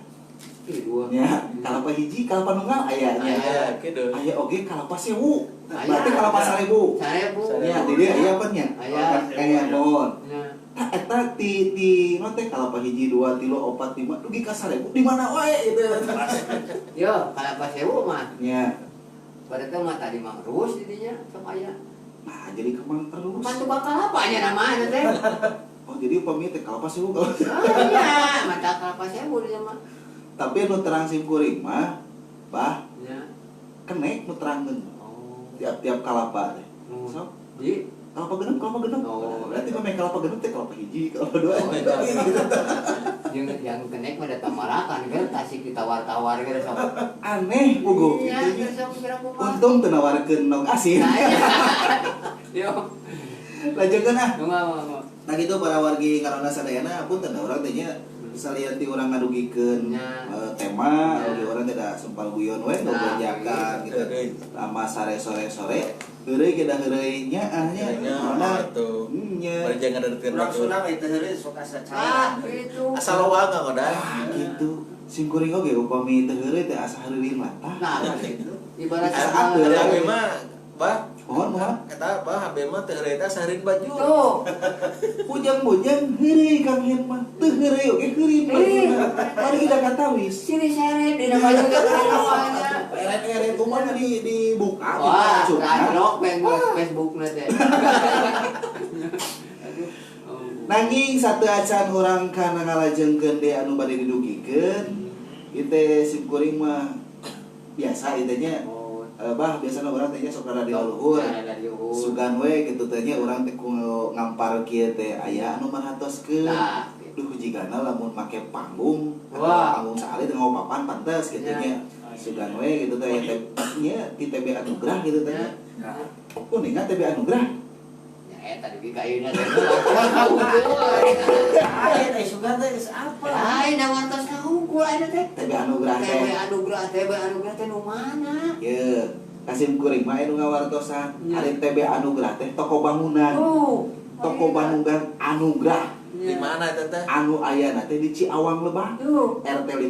Ih, dua. Nya, kalapa hiji, kalapa nunggal aya nya. Aya kitu. Aya oge kalapa sewu. Aya. Berarti kalapa 1000. 1000. Nya, di dieu aya apa nya? Aya. Kaya mohon. Nya. Tah eta ti ti naon teh kalapa hiji, dua, tilu, opat, lima, dugi ka 1000 di mana wae gitu. Yo, kalapa sewu mah. Nya. Berarti mah tadi mah terus didinya sok aya. Nah, jadi kemang terus. Pan tukang kalapa nya namanya teh. Oh, jadi upami teh kalapa sewu kalau. Ah, iya, mata kalapa sewu dia mah. Tapi nu terang sim kuring mah, bah, Nya. kenek nu terangkeun Oh. tiap-tiap kalapa teh. Hmm. Sok, Di kalapa genep, kalapa genep. Oh. Berarti memang kalapa genep teh kalapa hiji, kalapa dua. Oh, iya. Yang kenek mah da tamarakan kan tasik ditawar-tawar kan sok. Aneh puguh Iya, kitu nya. sok kira kumaha. Untung teu nawarkeun nog asin. Nah, iya. Yo, Lanjutkeun ah. mangga. Nah gitu para wargi ngarana sadayana punten da urang teh nya salian ti urang ngadugikeun Nya. tema, Nya. oge urang teh da sempal guyon we Nah, gogonjakan gitu. Heureuy. Lama sare sore-sore heureuy kita heureuy nya ah nya. Nya Mana atuh. nya. Bari jangan ada Urang Sunda mah teu heureuy sok asa Ah, cai. itu. Asal loang ngodan. Ah gitu. Sim kuring oge upami teu heureuy teh asa heureuyeuh latah. Nah, gitu. Ibarat Asa sama- atuh. Ari abi mah bah Mohon mohon. Eta bah abi mah teu heureuy teh saheureun baju. Tuh. Bujang-bujang heureuy Kang Hen mah. Teu heureuy oge heureuy bajuna. Mari kita katawis. Sini seret dina baju teh namanya. Eret-eret kumaha di dibuka Wah, gitu rajrok Facebook na teh. Aduh. Nanging satu acan urang kana ngalajengkeun deui anu bade didugikeun. Ieu teh sim kuring mah biasa ieu teh nya. Oh. Bah biasana urang teh nya sok rada di luhur. Sugan we kitu teh nya urang teh ku ngampar kieu teh aya anu marhatoskeun. Nah, Duh jigana lamun make panggung, Wah. panggung saali teh papan pantes kitu nya. Sugan we kitu teh nya ti TB Anugrah kitu teh nya. Kuningan TB Anugrah. Ya eta dugi ka ayeuna teh. Aya teh sugan teh geus apa? Lain da wartos ka hungkul ayeuna teh. TB Anugrah TB teh. Anugrah, TB Anugrah teh nu mana? Ye, kasim kuring mah anu ngawartosan. Ya. Ari TB Anugrah teh toko bangunan. Tuh. Toko bangunan Anugrah. Di mana eta teh? Anu ayana teh di Ciawang Lebak. RT 15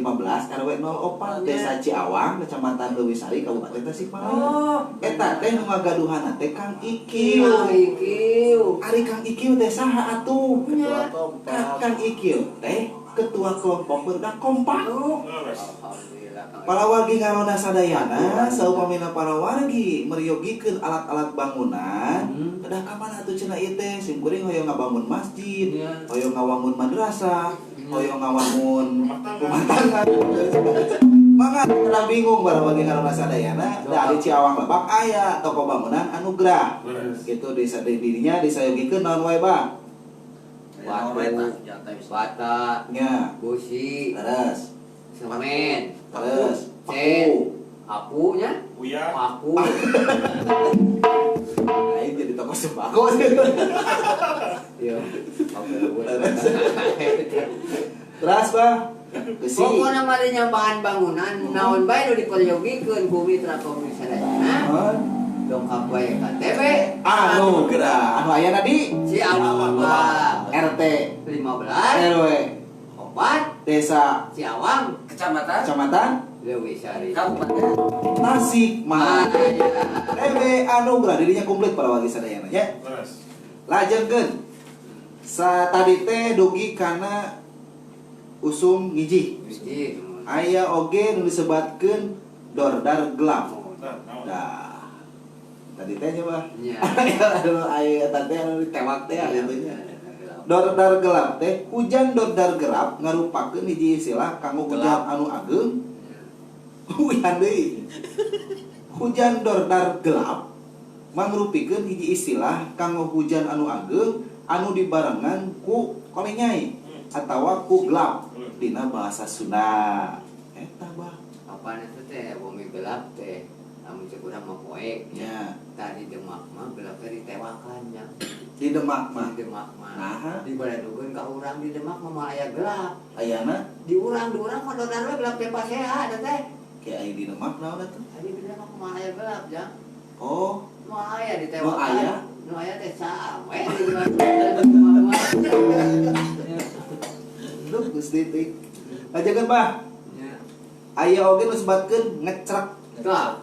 RW 04 Desa Ciawang, Kecamatan Leuwisari, Kabupaten Tasikmalaya. Oh. Eta teh nu ngagaduhanna teh Kang Ikiu. Kang Ikiu. Ari Kang Ikiu teh saha atuh? Ketua kompak. Kang Ikiu teh ketua kelompok berdak kompak. Alhamdulillah. Para wargi ngarona sadayana, saupamina para wargi meryogikeun alat-alat bangunan, kedah ka mana atuh cenah ieu teh sim kuring hoyong ngabangun masjid, hoyong ngawangun madrasah, hoyong ngawangun rumah tangga. Mangga kedah bingung para wargi ngarona sadayana, da di Ciawang Lebak aya toko bangunan Anugrah. Kitu desa dirinya disayogikeun naon wae, Bang? Batu, bata, nya, busi, terus, semen, terus, cat, apu nya, paku. Nah, ini jadi toko sembako sih. Iya. Terus, Bang. Besi. Pokokna mah nya bahan bangunan, naon bae nu diperyogikeun ku mitra komunitas sadayana. Dongkap wae KTP Anugrah. Anu ayana di Ciawang Lebak. RT 15 RW 4 Desa Ciawang, Kecamatan Leuwisari, Kabupaten Tasikmalaya. TB Anugrah dirinya komplit para wargi sadayana nya. Lajengkeun sa tadi teh dugi kana usum ngijih. Aya oge nu disebatkeun dordar gelap. Dah. Tadi teh nya, Bah. Nya. Aya tadi anu ditewak teh gitu nya. Dordar gelap teh hujan dordar gelap ngarupakeun hiji istilah kanggo hujan anu ageung. Hujan deui. Hujan dordar gelap mangrupikeun hiji istilah kanggo hujan anu ageung anu dibarengan ku kolenyai atawa ku gelap dina bahasa Sunda. Eta, Bah. Apaan eta teh bumi gelap teh? Lamun cek urang mah poek nya. Tadi Demak mah gelap teh ditewakan nya. Di Demak mah. Di Demak mah. Naha? Dibaradukeun ka urang di Demak mah moal aya gelap. Ayana? Di urang mah dordar we gelap teh pasea eta teh. Kayak aya di Demak naon atuh? Aya di Demak moal aya gelap, Jang. Oh. Moal aya ditewakan. Nu aya? Nu aya teh saha we di Demak mah. Duh, Gusti teh. Ajakeun, Bah. Nya. Aya oge nu sebatkeun ngecrek. Tah.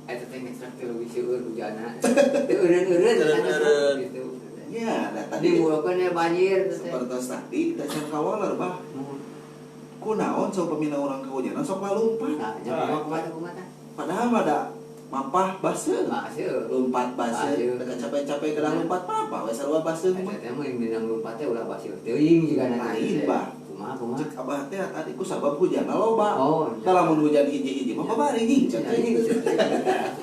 Eta teh ngecrek teh leuwih seueur hujanna. Teu eureun-eureun gitu. Nya, da tadi dimulkeun ya banjir teh. Sapertos tadi da can kawaler, Bah. Kunaon saupamina urang kahujanan sok lalumpat. Nah, nya kumaha kumaha tah? Padahal mah da mapah baseuh. Baseuh. Lumpat baseuh, teu capek-capek kedah lumpat mapah we sarua baseuh mah. Eta teh mun minang lumpat teh ulah baseuh teuing jigana teh. Lain, Bah. Kumaha kumaha? Cek abah teh tadi ku sabab hujanna loba. Oh, da lamun hujan hiji-hiji mah babari nyingcet gitu.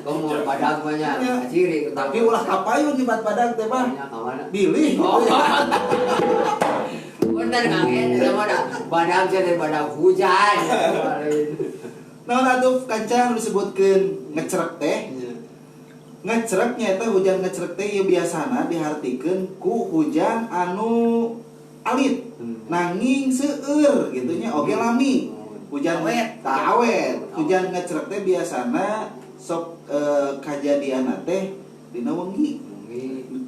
Komo badag mah nya, ciri. Tapi ulah kapayun nyebat badag teh, Bah. Bilih. Bener Kang eta mah da badag teh badag hujan. Naon atuh kanca nu disebutkeun ngecrek teh? Ngecrek nyaeta hujan ngecrek teh ieu biasana dihartikeun ku hujan anu alit. Nanging seueur gitu nya oge lami. Hujan awet, tah awet. Hujan ngecrek teh biasana sok kajadianna teh dina wengi.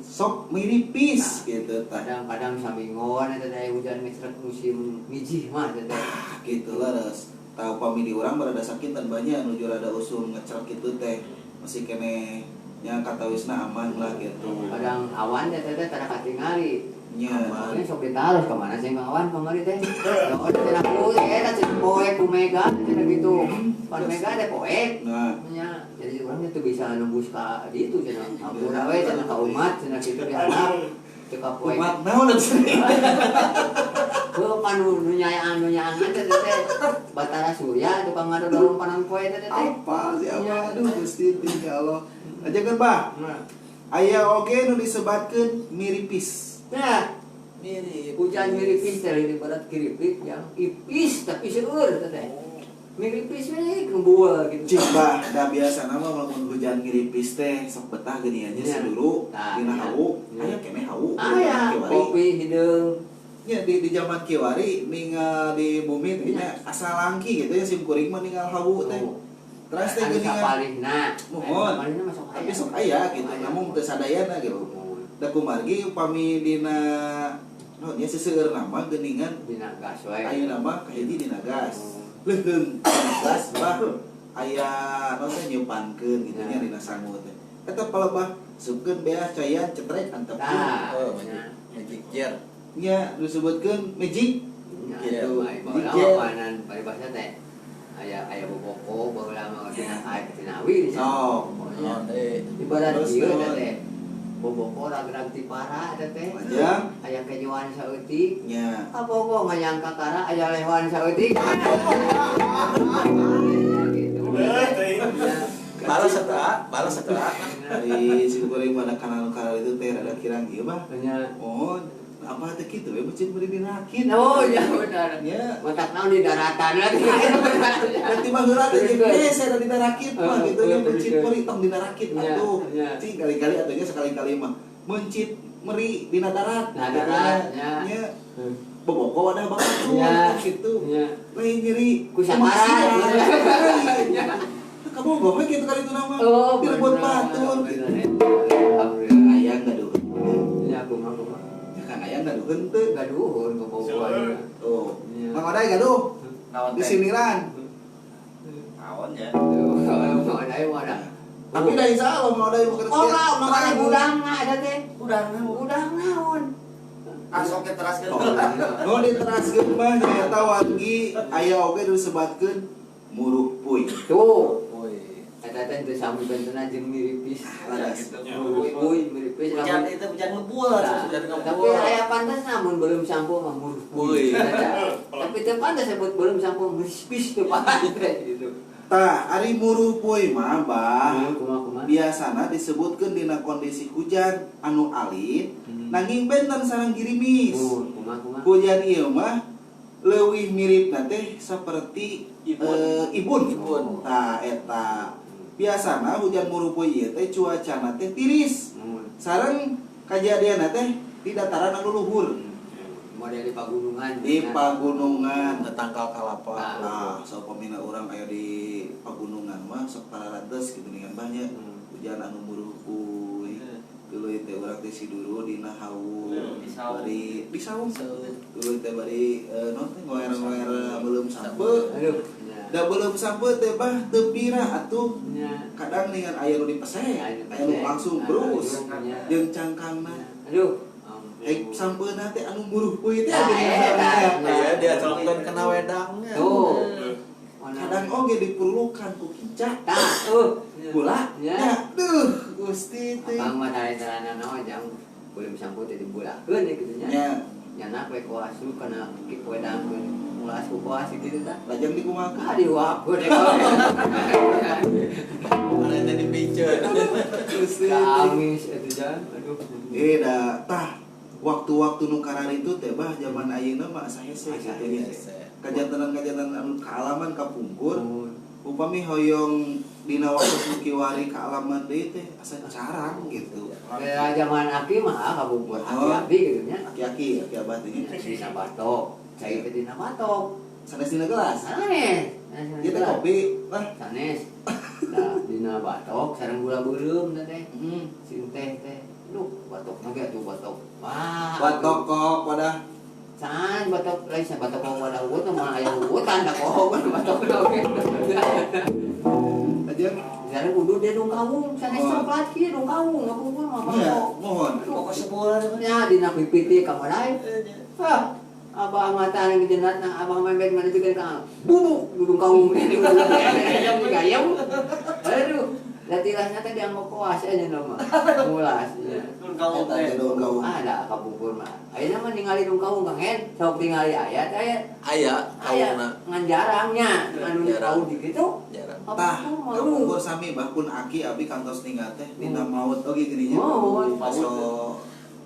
Sok miripis gitu tah. Kadang-kadang saminggon eta teh hujan ngecrek musim ngijih mah eta teh. Gitu leres. Tahu pamili urang berada sakit dan banyak nuju rada usum ngecrek gitu teh. Masih keneh nya katawisna aman lah gitu. Kadang awan teh teh tara katingali. Nya, awannya sok ditaruh ka mana sih awan kamari teh. Oh, cenah ku eta cenah poek ku mega cenah gitu. Pan mega teh poek. Nah, nya jadi urang teh bisa nembus ka ditu cenah. Ampura we cenah ka umat cenah kitu diharap teu ka poek. Umat naon cenah. Heuh pan nu nyaangan teh teh Batara Surya tukang ngadodorong panon poe teh teh. Apa sih apa aduh Gusti ya Allah. Ajakeun Bah. Aya oge nu disebatkeun miripis. Nah, mirip. Hujan miripis teh ibarat kiripik yang ipis tapi seueur teh. Miripis we kembul gitu. Cik Bah, da biasana mah lamun hujan ngiripis teh sok betah geuning aja seduru dina hawu, aya keneh hawu. Aya kopi hideung. Nya di zaman kiwari ningal di bumi teh nya asa langki gitu ya sim kuring mah ningal hawu teh. Terus teh geuningan sapalihna. Muhun. Tapi sok aya gitu, namun teu sadayana gitu. Da kumargi upami dina No, nya seseueur nama geuningan dina gas wae. Ayeuna mah kahiji dina gas. Leuheung gas bah aya naon teh nyeupankeun kitu nya dina sangu teh. Eta palebah supkeun beas cayan cetrek antepkeun. Oh, magic jar. Nya disebutkeun magic. Gitu. Magic jar. Baheula paribasa teh aya aya boboko baheula mah tina aya tinawi. Oh, ibarat ieu teh. Boboko rag-rag ti para eta teh. Aya kenyuan saeutik. Nya. Kabogo nganyangka kara aya lewan saeutik. Gitu. Balas eta, balas eta. Ari si goreng pada kanal kanal itu teh rada kirang ieu mah. Nya. Oh, apa teh kitu we mencit beri dinakin. Oh, ya benar. Nya. Matak naon di daratan lagi. Nanti mah heula teh geus ada dina rakit mah gitu nya mencit meri tong dina rakit atuh. Cing kali-kali atuh nya sekali-kali mah mencit meri dina darat. Dina darat nya. Nya. Boboko wadah banget gitu. Lain nyeri ku sakarat. Kabogoh we kitu kali itu nama. Direbut batur. Alhamdulillah aya gaduh. Nya kumaha kumaha. Ya kan aya gaduh henteu. Gaduhun bobogohan. Oh. Mang Oday gaduh. Disiniran. Naon ya. Mang Oday mah ada. Tapi da insyaallah Mang Oday mah Ora, Mang Oday gudangna eta teh. Gudangna, gudang naon? Asok ke teraskeun. Nu diteraskeun mah nyaeta wargi aya oge disebatkeun muruh puy. Tuh. Eta teh teu sami bentena jeung miripis. Muruh puy miripis. Hujan itu hujan ngebul, hujan ngebul. Tapi aya pantes namun belum sampo mah muruh puy. Tapi teu pantes sebut belum sampo miripis teu pantes gitu. Tah, ari muruh puy mah bah. Kumaha-kumaha. Biasana disebutkeun dina kondisi hujan anu alit, nanging benten sareng girimis. Kumaha-kumaha. Hujan ieu mah leuwih miripna teh saperti ibun. Tah eta. Biasana hujan muruh puy ieu teh cuacana teh tiris. Sareng kajadianna teh di dataran anu luhur. Model di pagunungan. Di pagunungan tangkal kalapa. Nah, sok pamina urang aya di pagunungan mah sok pararantes gitu dengan banyak hujan anu muruh puy. Tuluy teh urang teh siduru dina hawu. Bari di saung. Tuluy teh bari naon teh ngoer-ngoer beuleum sampe. Aduh. Da beuleum sampe teh bah teu pira atuh. Kadang dengan aya nu dipesek, aya nu langsung brus. Jeung cangkangna. Aduh. Sampeuna teh anu muruh puy teh aya dia colongkeun kana wedangnya. Tuh. Kadang oge diperlukan ku kinca. Tah, Gula. Ya, duh, Gusti teh. Abang mah tare-tarana naon jang beuleum sampo teh dibulakeun kitu nya. Nya. Nyana we koasu kana wedangkeun. Ulas ku koas kitu tah. Lajeng dikumaha? Ah dihuapkeun. Mana teh dipiceun. Gusti. Amis atuh jang. Aduh. Da tah waktu-waktu nu kararitu teh bah zaman ayeuna mah asa hese kitu nya. Kajantenan-kajantenan anu kaalaman kapungkur. Upami hoyong dina waktu nu kiwari kaalaman deui teh asa carang gitu. Kayak zaman aki mah kapungkur aki-aki gitu nya. Aki-aki, aki abah teh nya. Dina batok, cai teh dina batok. Sanes dina gelas. Sanes. Ieu teh kopi lah. Sanes. Nah, dina batok sareng gula beureum teh. Sing teh teh. Duh, batok ge atuh batok. Wah. Batok kok wadah. San batok lain sa batok kok wadah huut mah aya huutan da kok batok oge. Aja Sareng kudu dia dong kawung, sanes coklat kieu dong kawung, ngapungkur mah batok. Mohon. Pokok sebulan nya dina pipiti ka modai. Hah. Abah mata anu jenatna abah membet mana juga ka. Bubuk dudung kawung. Gayam. Aduh. Latilasna teh dianggo koas aja nama. Mulas nya. Dun kawung teh. Ah, da kapungkur mah. Ayeuna mah ningali dun kawung Kang En, sok tingali aya teh. Aya kawungna. Ngan jarangnya anu kawung di kitu. Jarang. Tah, kapungkur sami bah pun aki abi kantos ningal teh dina maut oge geuning nya. Maut.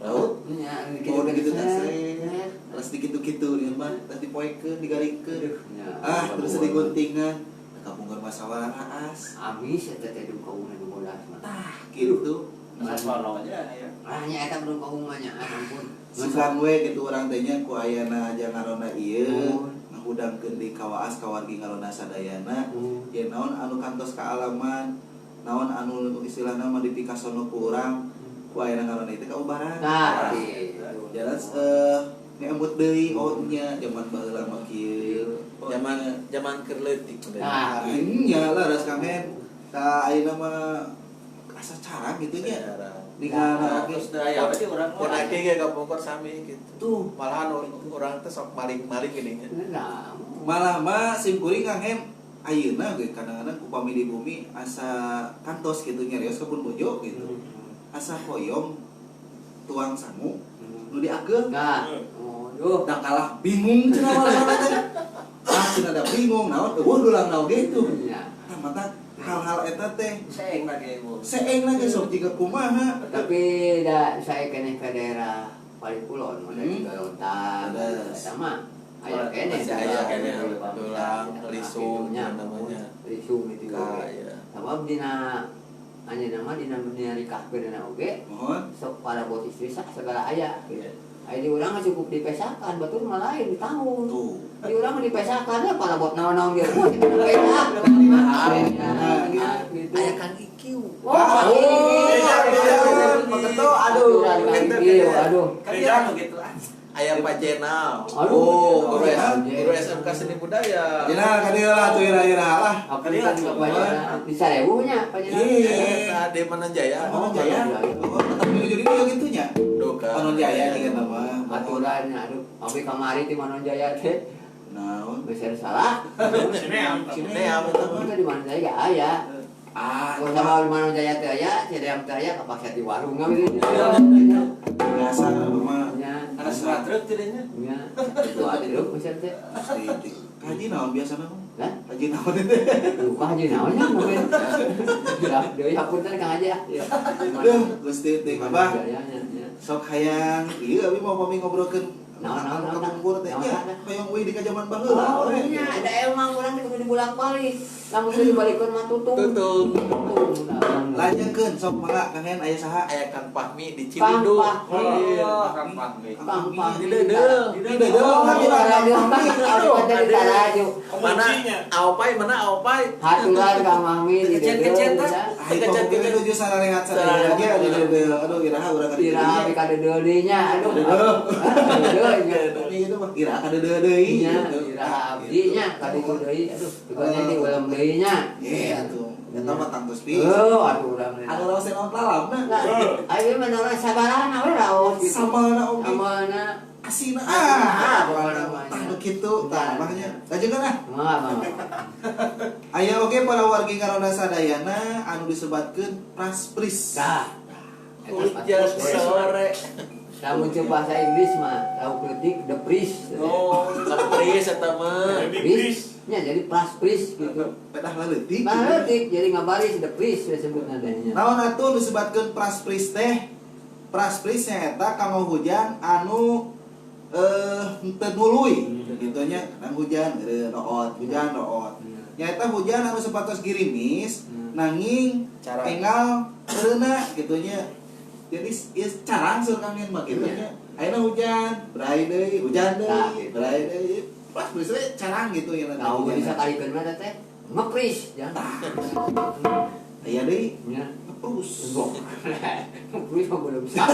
Raut. Nya gitu teh. Terus dikitu-kitu dengan mah teh dipoekeun, digarikeun. Ah, terus diguntingan. Kapungkur mah sawah raas. Amis eta teh dun kawung nu bodas mah. Tah, kitu. Sono aja ya. Ah nya eta dun kawung mah nya ampun. Sugan we kitu urang teh nya ku ayana aja ngarona ieu, ngahudangkeun di kawaas kawargi ngarona sadayana. Ye naon anu kantos kaalaman, naon anu istilahna mah dipikasono ku urang, ku ayana ngarona ieu teh kaubaran. Tah, kitu. Jelas Ngeemut deui oh nya zaman baheula mah kieu. Zaman zaman keur leutik. Nah. Nya lah ras kangen. Tah ayeuna mah asa carang gitu nya. Ninggalna oge Terus da aya berarti urang mah. Pun ge kapungkur sami gitu. Tuh Malahan urang teh sok maling-maling gini nya. Nah, malah mah sim kuring kangen ayeuna ge kadang-kadang upami di bumi asa kantos gitu nyarios kebun bojo gitu. Asa hoyong tuang sangu nu diakeun. Nah, aduh. Da kalah bingung cenah malah teh. Ah cenah da bingung naon eueuh dulang naon gitu. Iya. Tah mata hal-hal eta teh Seeng lagi ibu. seeng lagi sok jiga kumaha. Tapi da saya keneh ke daerah Palikulon, ada juga Lontar, sama. Aya keneh Masih aya keneh dulang, lisung namanya. Lisung itu Ka oge. ya. Sabab dina anjeunna mah dina nikahkeun oge, Mohon. sok parabot istri sak segala aya gitu. Aya di urang mah cukup dipesakan, batur mah lain ditanggung. Tuh. Di urang mah dipesakan ya parabot naon-naon ge. Wah, dipesak. Gitu. Aya Kang IQ. Wah, Begitu, aduh. aduh. Kan dia gitu ah. Aya Pak Jenal. Aduh. Oh, guru SMK Seni Budaya. Jenal ka dieu lah tuh ira-ira lah. Apa kan Pak Jenal? Di Sarewu nya Pak Jenal. Iya. Eta di Manonjaya. Panon Jaya. Oh, tetap menuju di dieu kitu nya. Duka. Panon Jaya juga nama. Aturan aduh, abi kamari di Manonjaya teh. Naon? Geus salah. Cineam. Cineam Itu di Manonjaya gak aya. Ah, Kalau sama di Manonjaya teh aya, Cineam teh aya kapaksa di warung gitu. biasa mah. Nya, Karena surat truk tidaknya. nya. Itu atuh geus teh. Haji naon biasana mah? Hah? Haji naon teh? Lupa haji naonnya mungkin. Udah, deui hapunten Kang Haji ah. Aduh, Gusti teh Abah. Nya, nya. Sok hayang ieu abi mau pami ngobrolkeun Naon, naon, naon, kapungkur teh naon, nya. naon. Hoyong euy di ka jaman baheula. Oh, nya, da emang urang kudu dibolak-balik. Lamun teu dibalikeun mah tutung. Tutung. Tutung. Lanjutkeun sok mangga Kang Hen aya saha? Aya Kang Fahmi di Kang Ciwidey. Fahmi. Oh, Kang Fahmi. Kang Fahmi. Di Deudeuh. Di Deudeuh, Kang Kang Fahmi. Fahmi. Aduh, dari Taraju. Mana Aopai, mana Aopai? Haturan Kang Fahmi di Kecet-kecet, Deudeuh. tah. Ah, itu mungkin nuju sararehat sararehat di Deudeuh. Aduh, iraha urang ka Iraha ka Deudeuh deui nya. Aduh. Deudeuh. Deudeuh nya. Tapi itu mah iraha ka Deudeuh deui. Nya, iraha abdi nya ka ditu deui. Aduh, pokoknya di ulam deui nya. Iya atuh. Eta mah tangtus pisan. Oh, aduh urang. Anu raos naon lalapna. Nah, ayo mah orang sabarana we raos gitu. Samalna oge. Samalna. Asina Ah, ah, pokokna mah. Tah nu kitu tah mah nya. Lanjutkeun ah. Mangga, mangga. Aya oge para wargi ngaronda sadayana anu disebatkeun praspris. Tah. Hujan sore. Lamun ceu bahasa Inggris mah lauk leutik the priest. Oh, Pris eta mah. Jadi Pris. Nya jadi praspris gitu. Pedah leutik. Nah, leutik jadi ngabaris the priest we sebutna teh nya. Naon atuh nu disebatkeun praspris teh? Praspris nyaeta kanggo hujan anu henteu nuluy gitu nya, kadang hujan root, hujan root. Nyaeta hujan anu sapatos girimis nanging Carang. enggal eureuna gitu nya. Jadi ieu carang sur kangen mah gitu nya. Ayeuna hujan, berai deui, hujan deui, berai deui. Pas we carang gitu ya nanti. Tahu bisa kalikeun mah teh ngepris jangan. Aya deui Nya. ngeprus. Ngepris mah belum bisa.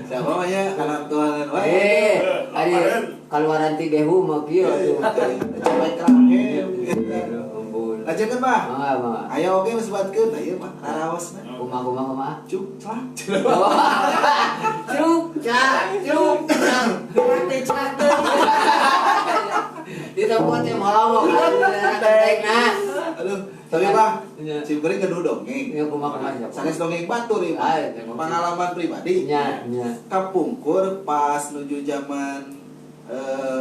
Siapa mah nya anak tuangan wae. Ari kaluaran ti gehu mah kieu atuh. Sampai kerahem. Ampun. Lanjutkeun, Bah. Mangga, mangga. Aya oge nu sebatkeun, aya mah raraosna. Kumaha kumaha kumaha. Cuk celak. Cuk, cak, cuk, cak. Mati celak. Di tempat teh molongok nah. Aduh, tapi Bah, Nya. sim kuring gaduh dongeng. Ya kumaha kumaha siapa? Sanes dongeng batur ieu mah. Ah, dongeng. Pengalaman pribadi. Nya, nya. Kapungkur pas nuju zaman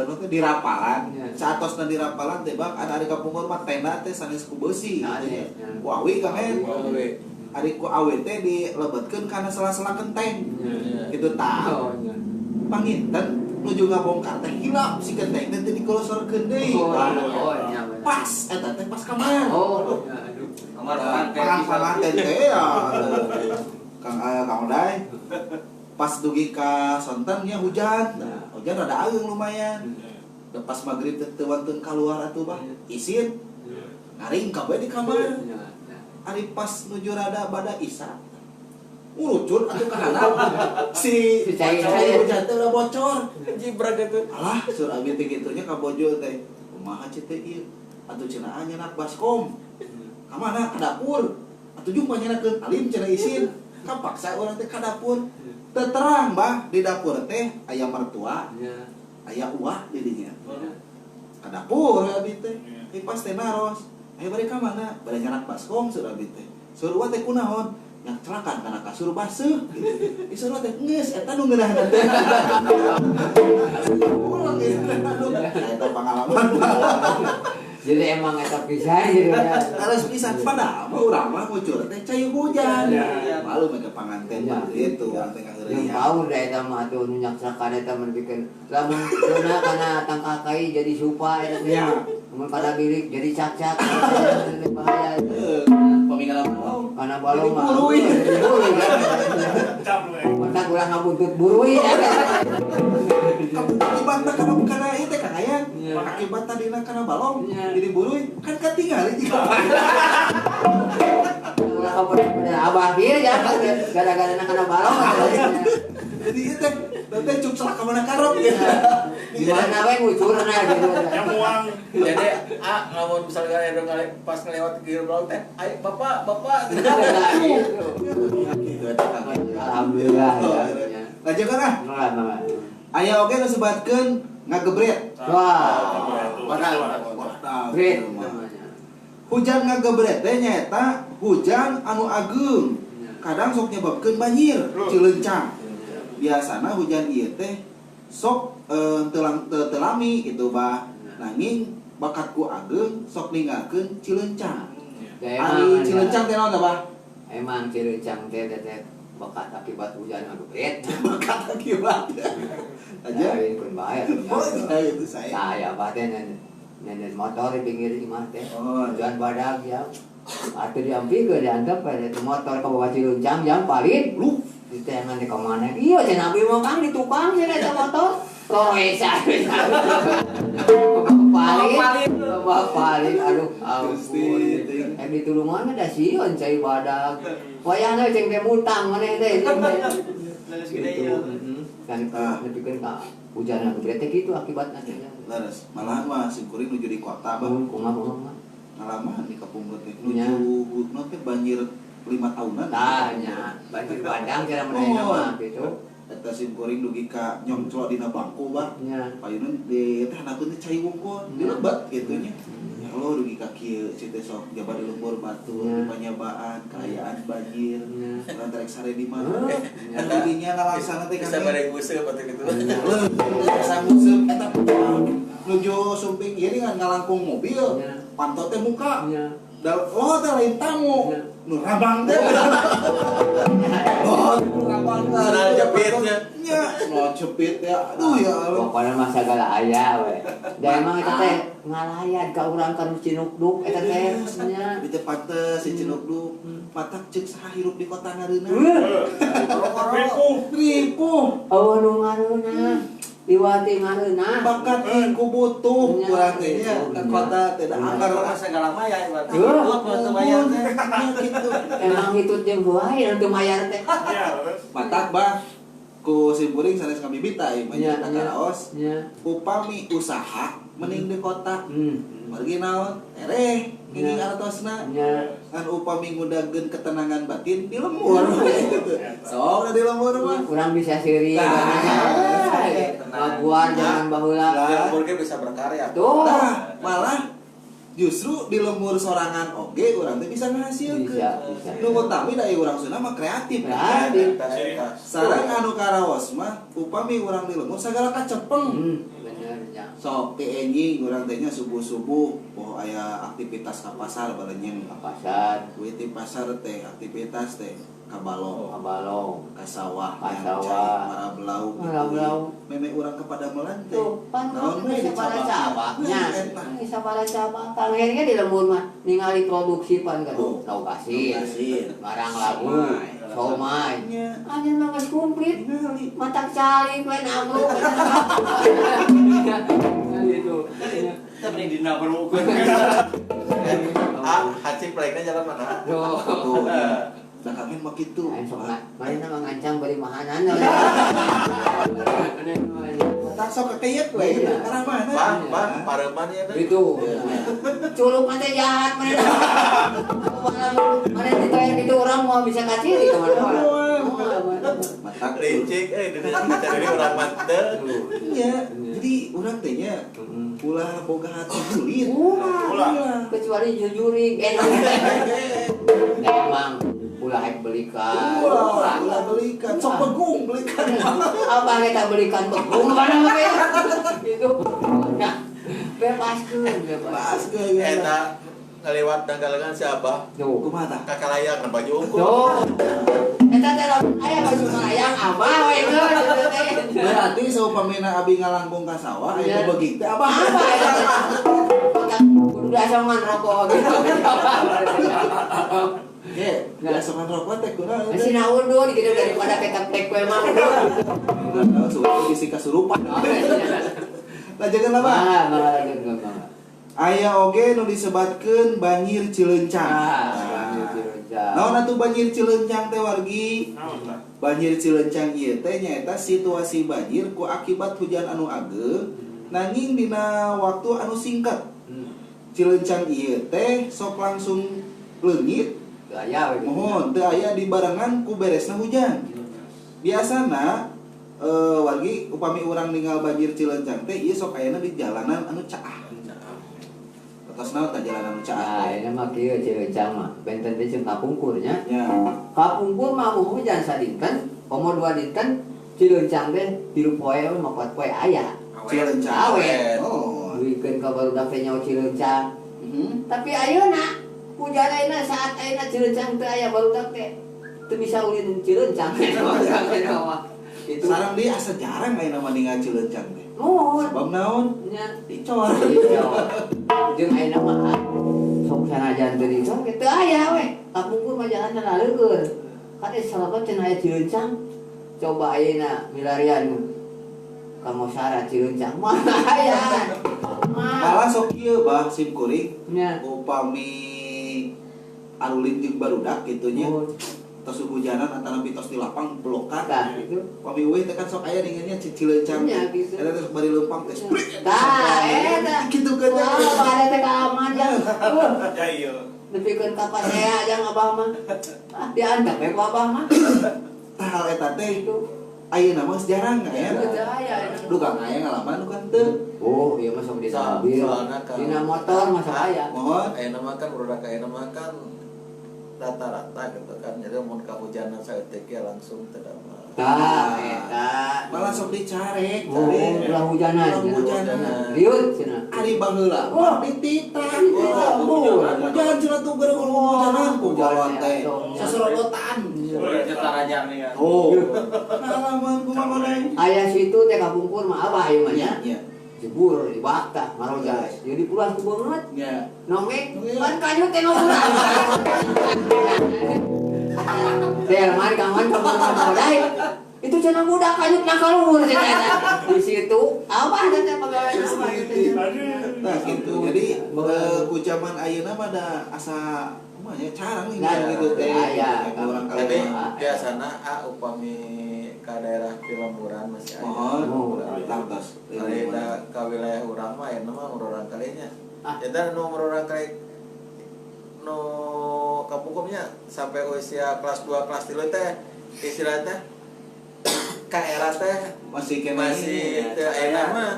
nu teh di rapalan. Nya. Saatosna di rapalan teh Bang, ada ari kapungkur mah tenda teh sanes ku beusi Nah, gitu nya. nya. Ku awi Kang Hen. Awi. Ari ku awi teh dilebetkeun kana sela-sela kenteng. Nya. Gitu tah. Oh, nya. Panginten nuju ngabongkar teh hilap si kenteng teh teu dikolosorkeun deui. Oh, Tah. oh, nya bener. Pas eta teh pas kamar. Oh, nya aduh. Kamar Pangan-pangan teh ya. Kang Kang Odai. Pas dugi ka sonten nya hujan. Nah, hujan rada ageung lumayan. Da pas magrib teh teu wantun kaluar atuh bah. Isin ngaring kabeh di kamar. Nya, nya. Ari pas nuju rada bada isya. Urucut atuh ka handap. Si cai hujan teh udah bocor. Jibrak itu. Alah, sur abi teh kitu nya ka bojo teh. Kumaha ceu teh ieu? Atuh cenah nyenak baskom. Ka mana? Ka dapur. Atuh jumpa nyenakeun alim cenah isin. Kapaksa urang teh ka dapur. Teu terang bah di dapur teh aya mertua, aya uah di dinya. Ka dapur abi teh. Pas teh naros. Aya bade ka mana? Bade nyenak baskom sur abi teh. Sur uah teh kunaon? Yang celakan karena kasur baseuh gitu. Ih sur uah teh geus eta nu ngeunaheun teh. Pulang gitu. Eta pengalaman. Jadi emang eta pisan gitu ya. Harus pisan padahal mah urang mah ngucur teh cai hujan. Malu mah panganten mah kitu urang teh ngaheureuyan. Yang paur da eta mah atuh nu nyaksrakan eta mah bikin lamun dona kana tangkal kai jadi supa eta teh. Mun kana bilik jadi cak-cak. Bahaya. Paminggalan balong. Kana balong mah. Buruy. Mentak ulah ngabuntut buruy. Akibat kana kana ieu teh Kang Ayang. Akibat tadina kana balong jadi buruy kan katingali jiga. Ulah kapan abah ieu ya gara-gara kana balong. Jadi ieu teh teh cuk salah ka mana karep gitu. Di mana we ngucurna gitu. Nyamuang. Jadi lamun misalnya pas ngelewat ke balong teh, ayo bapak bapak gitu. Alhamdulillah ya. Lanjut ah. Aya oge nu sebatkeun ngagebret. Wah. Gebret. Hujan ngagebret teh nyaeta hujan anu ageung. Kadang sok nyebabkeun banjir, cilencang. Biasana hujan ieu teh sok teu lami gitu bah. Nanging bakat ku ageung sok ninggalkeun cilencang. Ari cilencang teh naon tah bah? Emang cilencang teh teh bakat akibat hujan ngagebret. Bakat akibat. Aja. Pun bahaya. Oh, itu saya. Saya bah teh nenen motor di pinggir imah teh. Hujan badag ya. Atuh diampikeun diantep pada motor ka bawa cilencang jam palit. Lu diteangan di kamana? Iya cenah abi mah Kang di tukang cenah eta motor. Loresa. Palit. Palit aduh ampun. Ditulungan mah da sieun cai badag. Wayahna ceng teh muntang maneh teh. Leres gede ieu. Kan nepikeun ka hujan gebret teh kitu akibatna teh. Leres. Malahan mah simkuring nuju di kota bah. Kumaha kumaha. Ngalaman di kapungkur teh nuju nu teh banjir 5 tahunan. Tah nya, banjir bandang cara mun mah kitu. Eta simkuring dugi ka nyongclo dina bangku bah. Payunun di teh handapeun teh cai wungkul, dilebat kitu nya. Ya Allah dugi ka kieu ceu teh sok jaba di lembur batur, di panyabaan, kaayaan banjir, urang terek sare di mana. Eta dinya ngalaksana teh bisa bare nguseup atuh kitu. Bisa nguseup eta nuju sumping ieu ngan ngalangkung mobil, panto teh muka. Oh teh lain tamu. Nu rabang teh. Oh, rabang teh. Senal jepitnya. Nya, no jepit ya. Aduh ya Allah. Pokona mah sagala aya we. Da emang eta teh ngalayan ka urang ka nu Cinukduk eta teh nya. Di teh pantes si Cinukduk. Matak ceuk saha hirup di kota ngareuna. Ripuh. Ripuh. Eueuh nu ngareuna. Iwati ngareuna. Bakat ku butuh urang teh nya ka kota teh da anggar segala maya iwati. Hitut mah teu bayar teh. Gitu. Emang hitut jeung wae teu mayar teh. Matak bah ku simkuring sanes kabibita ieu mah nya karaos. Upami usaha mending di kota. Margi naon? Tereh nginging artosna. Ngan upami ngudageun ketenangan batin di lembur. Sok da di lembur mah. Urang bisa seuri ngaguar jangan baheula. Di lembur ge bisa berkarya. Tuh. Nah, malah justru di lembur sorangan oge urang teh bisa ngahasilkeun. Nu utami da urang Sunda mah kreatif. Kreatif. Sareng anu karaos mah upami urang di lembur sagala kacepeng. Bener nya. Sok ti enjing urang teh nya subuh-subuh poho aya aktivitas ka pasar barenyeng ka pasar. Kuwi ti pasar teh aktivitas teh ka balong, ka sawah, marabelau gitu. Meme urang kepada melan teh. Naon we sabaraha cabaknya. Sabaraha cabak. Kang Heri di lembur mah ningali produksi pan kan lauk asin, marang lagu, somai. Anjeun mah geus komplit. Matak calik we nabluk. Gitu. Kita mending dina berukeun. Ah, hacing proyeknya jalan mana? Tuh. Da Kang En mah kitu. Sok manehna mah ngancang bari mahanan. Tak sok kekeyek we gitu. Karena mana? Bah, pareuman ieu teh. Itu. Culuk mah teh jahat manehna. Manehna ditanya gitu orang mau bisa kaciri ka mana-mana. Matak licik euy dina cari urang mah teu. Iya. Jadi urang teh nya ulah boga hati julid. Ulah. Kecuali jujuring. Emang ulah hek belikan. Ulah belikan. Sok begung belikan. Abah kita belikan begung mana mah gitu. Nah, bebaskeun, bebaskeun. Eta ngaliwat danggalengan si Abah. Kumaha tah? Kakalayang baju unggul. Tuh. Eta teh aya baju kalayang Abah we geus. Berarti saupamina abi ngalangkung ka sawah aya begig teh Abah. Abah eta teh. Kudu asongan rokok gitu. Oke, asongan rokok teh kunaon? Masih naudun gitu daripada ketek tek we mah. Suara bisi kasurupan. Lanjutkeun lah, Pak. Lanjutkeun, Pak. Aya oge nu disebatkeun banjir Cilencang. Banjir Cilencang. Naon atuh banjir Cilencang teh wargi? Banjir Cilencang ieu teh nyaeta situasi banjir ku akibat hujan anu ageng nanging dina waktu anu singkat. Cilencang ieu teh sok langsung leungit. Teu aya we. Mohon teu aya dibarengan ku beresna hujan. Biasana wargi upami urang ninggal banjir Cilencang teh ieu sok ayana di jalanan anu caah. Atos naon tah jalanan anu caah. Nah, ini mah kieu Cilencang mah. Benten teh jeung kapungkur nya. Ya. Kapungkur mah hujan sadinten, komo dua dinten Cilencang teh tilu poe mah 4 poe aya. Cilencang. Awet. Oh. Duikeun ka barudak teh nyaho Cilencang. Tapi ayeuna hujan ayeuna saat ayeuna Cilencang teh aya barudak teh teu bisa ulin Cilencang. Itu. Sareng di asa jarang ayeuna mah ninggal Cilencang teh. Nuhun. Sebab naon? Nya dicor. Dicor. Jeung ayeuna mah sok sanajan teu dicor teu aya we. Kapungkur mah jalanna laleueur. Kan sabab cenah aya Cilencang. Coba ayeuna milarian ka Mosara Cilencang mah aya. Malah sok kieu bah sim kuring. Nya. Upami arulin jeung barudak kitu nya. Tos hujanan antara tos di lapang belokan. Tah gitu. Pami eueuh teh kan sok aya dinginnya Cilencang. Nya gitu. Eta teh sok bari leumpang teh sprit. Tah eta. Kitu kan. Wah, ada teh ka aman jang. Ya ieu. Nepikeun ka pasea jang abah mah. Ah diantep we ku abah mah. Tah hal eta teh ayeuna mah jarang aya. Teu aya. Duh Kang aya ngalaman duh kan teu. Oh, ieu mah sok di mobil. Dina motor mah sok aya. Mohon ayeuna mah kan barudak ayeuna mah kan rata-rata gitu kan. Jadi mun kahujanan saeutik ya langsung teu damel. Tah eta. Malah sok dicarek, oh, ulah hujanan. Hujanan. Liut cenah. Ari baheula. Wah, dititah. Hujan cenah tuh gara hujanan ku jalan teh. Sasorodotan. Tarajang nih kan. Oh. Ngalaman kumaha maneh? Aya situ teh kapungkur mah abah ieu mah nya. Iya. Jebur di bakta marojas. Jadi pulas ku beungeut. Nya. Nongek kan kanyut teh ngobrol. Teh mari kawan kawan dai. Itu cenah budak kanyut na kaluhur cenah eta. Di situ abah teh pagawean abah gitu. Nah gitu. Jadi ku zaman ayeuna mah da asa kumaha nya carang nih gitu teh. Aya. Tapi biasana upami ka daerah Pilemburan masih aya. Oh, lantas. Ari da ka wilayah urang mah ayeuna mah urang kalinya. Eta nu urang kali nu kapungkurnya sampai usia kelas 2 kelas 3 teh istilahnya ka era teh masih kena masih teu ayeuna mah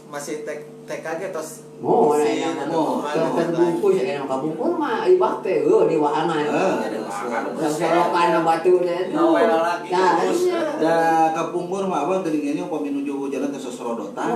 masih TK ge tos. Oh, terbungkus ya kapungkur mah ibak teh heuh di wahangan. Sorokan batu teh. Nah, da kapungkur mah abah geuningannya upami nuju hujanan teh sosorodotan.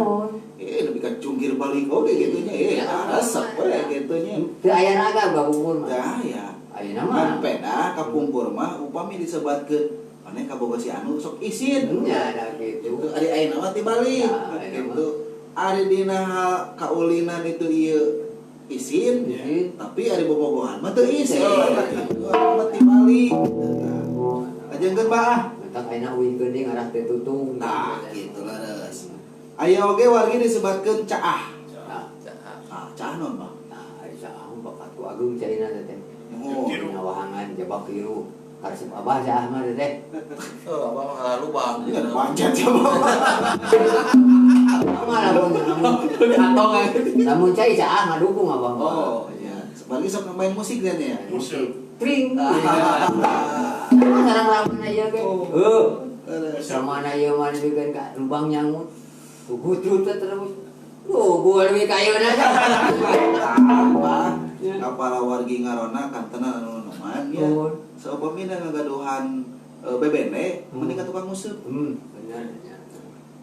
Lebih ka jungkir balik oge kitu nya. Resep we kitu nya. Teu aya raga kapungkur mah. Teu aya. Ayeuna mah. Peda kapungkur mah upami disebatkeun maneh kaboga si anu sok isin. Nya da kitu. Ari ayeuna mah tibalik kitu. Ari dina hal kaulinan itu ieu isin, tapi ari bobogohan mah teu isin. Mah tibalik. Lajengkeun bah. Matak ayeuna uingkeun deui ngarah teh tutung. Tah kitu leres. Aya oge wargi disebatkeun caah. Caah. Ah, caah naon bah? Tah, ari caah bakat ku ageung caina teh. Oh, wahangan jabak biru. Karesep abah si Ahmad teh. Oh, abah mah ngalah lubang. Iya, pancet ya, Bang. Abah mah lamun lamun cai caah ngadukung abah mah. Oh, iya. Sebagai sok main musik kan ya? Musik. Tring. Sarang ramana ieu ge. Heuh. Ramana ieu mah dibikeun ka lubang nyangut. Gugutrut terus. Duh, gua leuwih ka ayeuna. Abah, kapala wargi ngarona kantena anu noman ya. Saupamina ngagaduhan bebene mending ka tukang nguseup. Bener nya.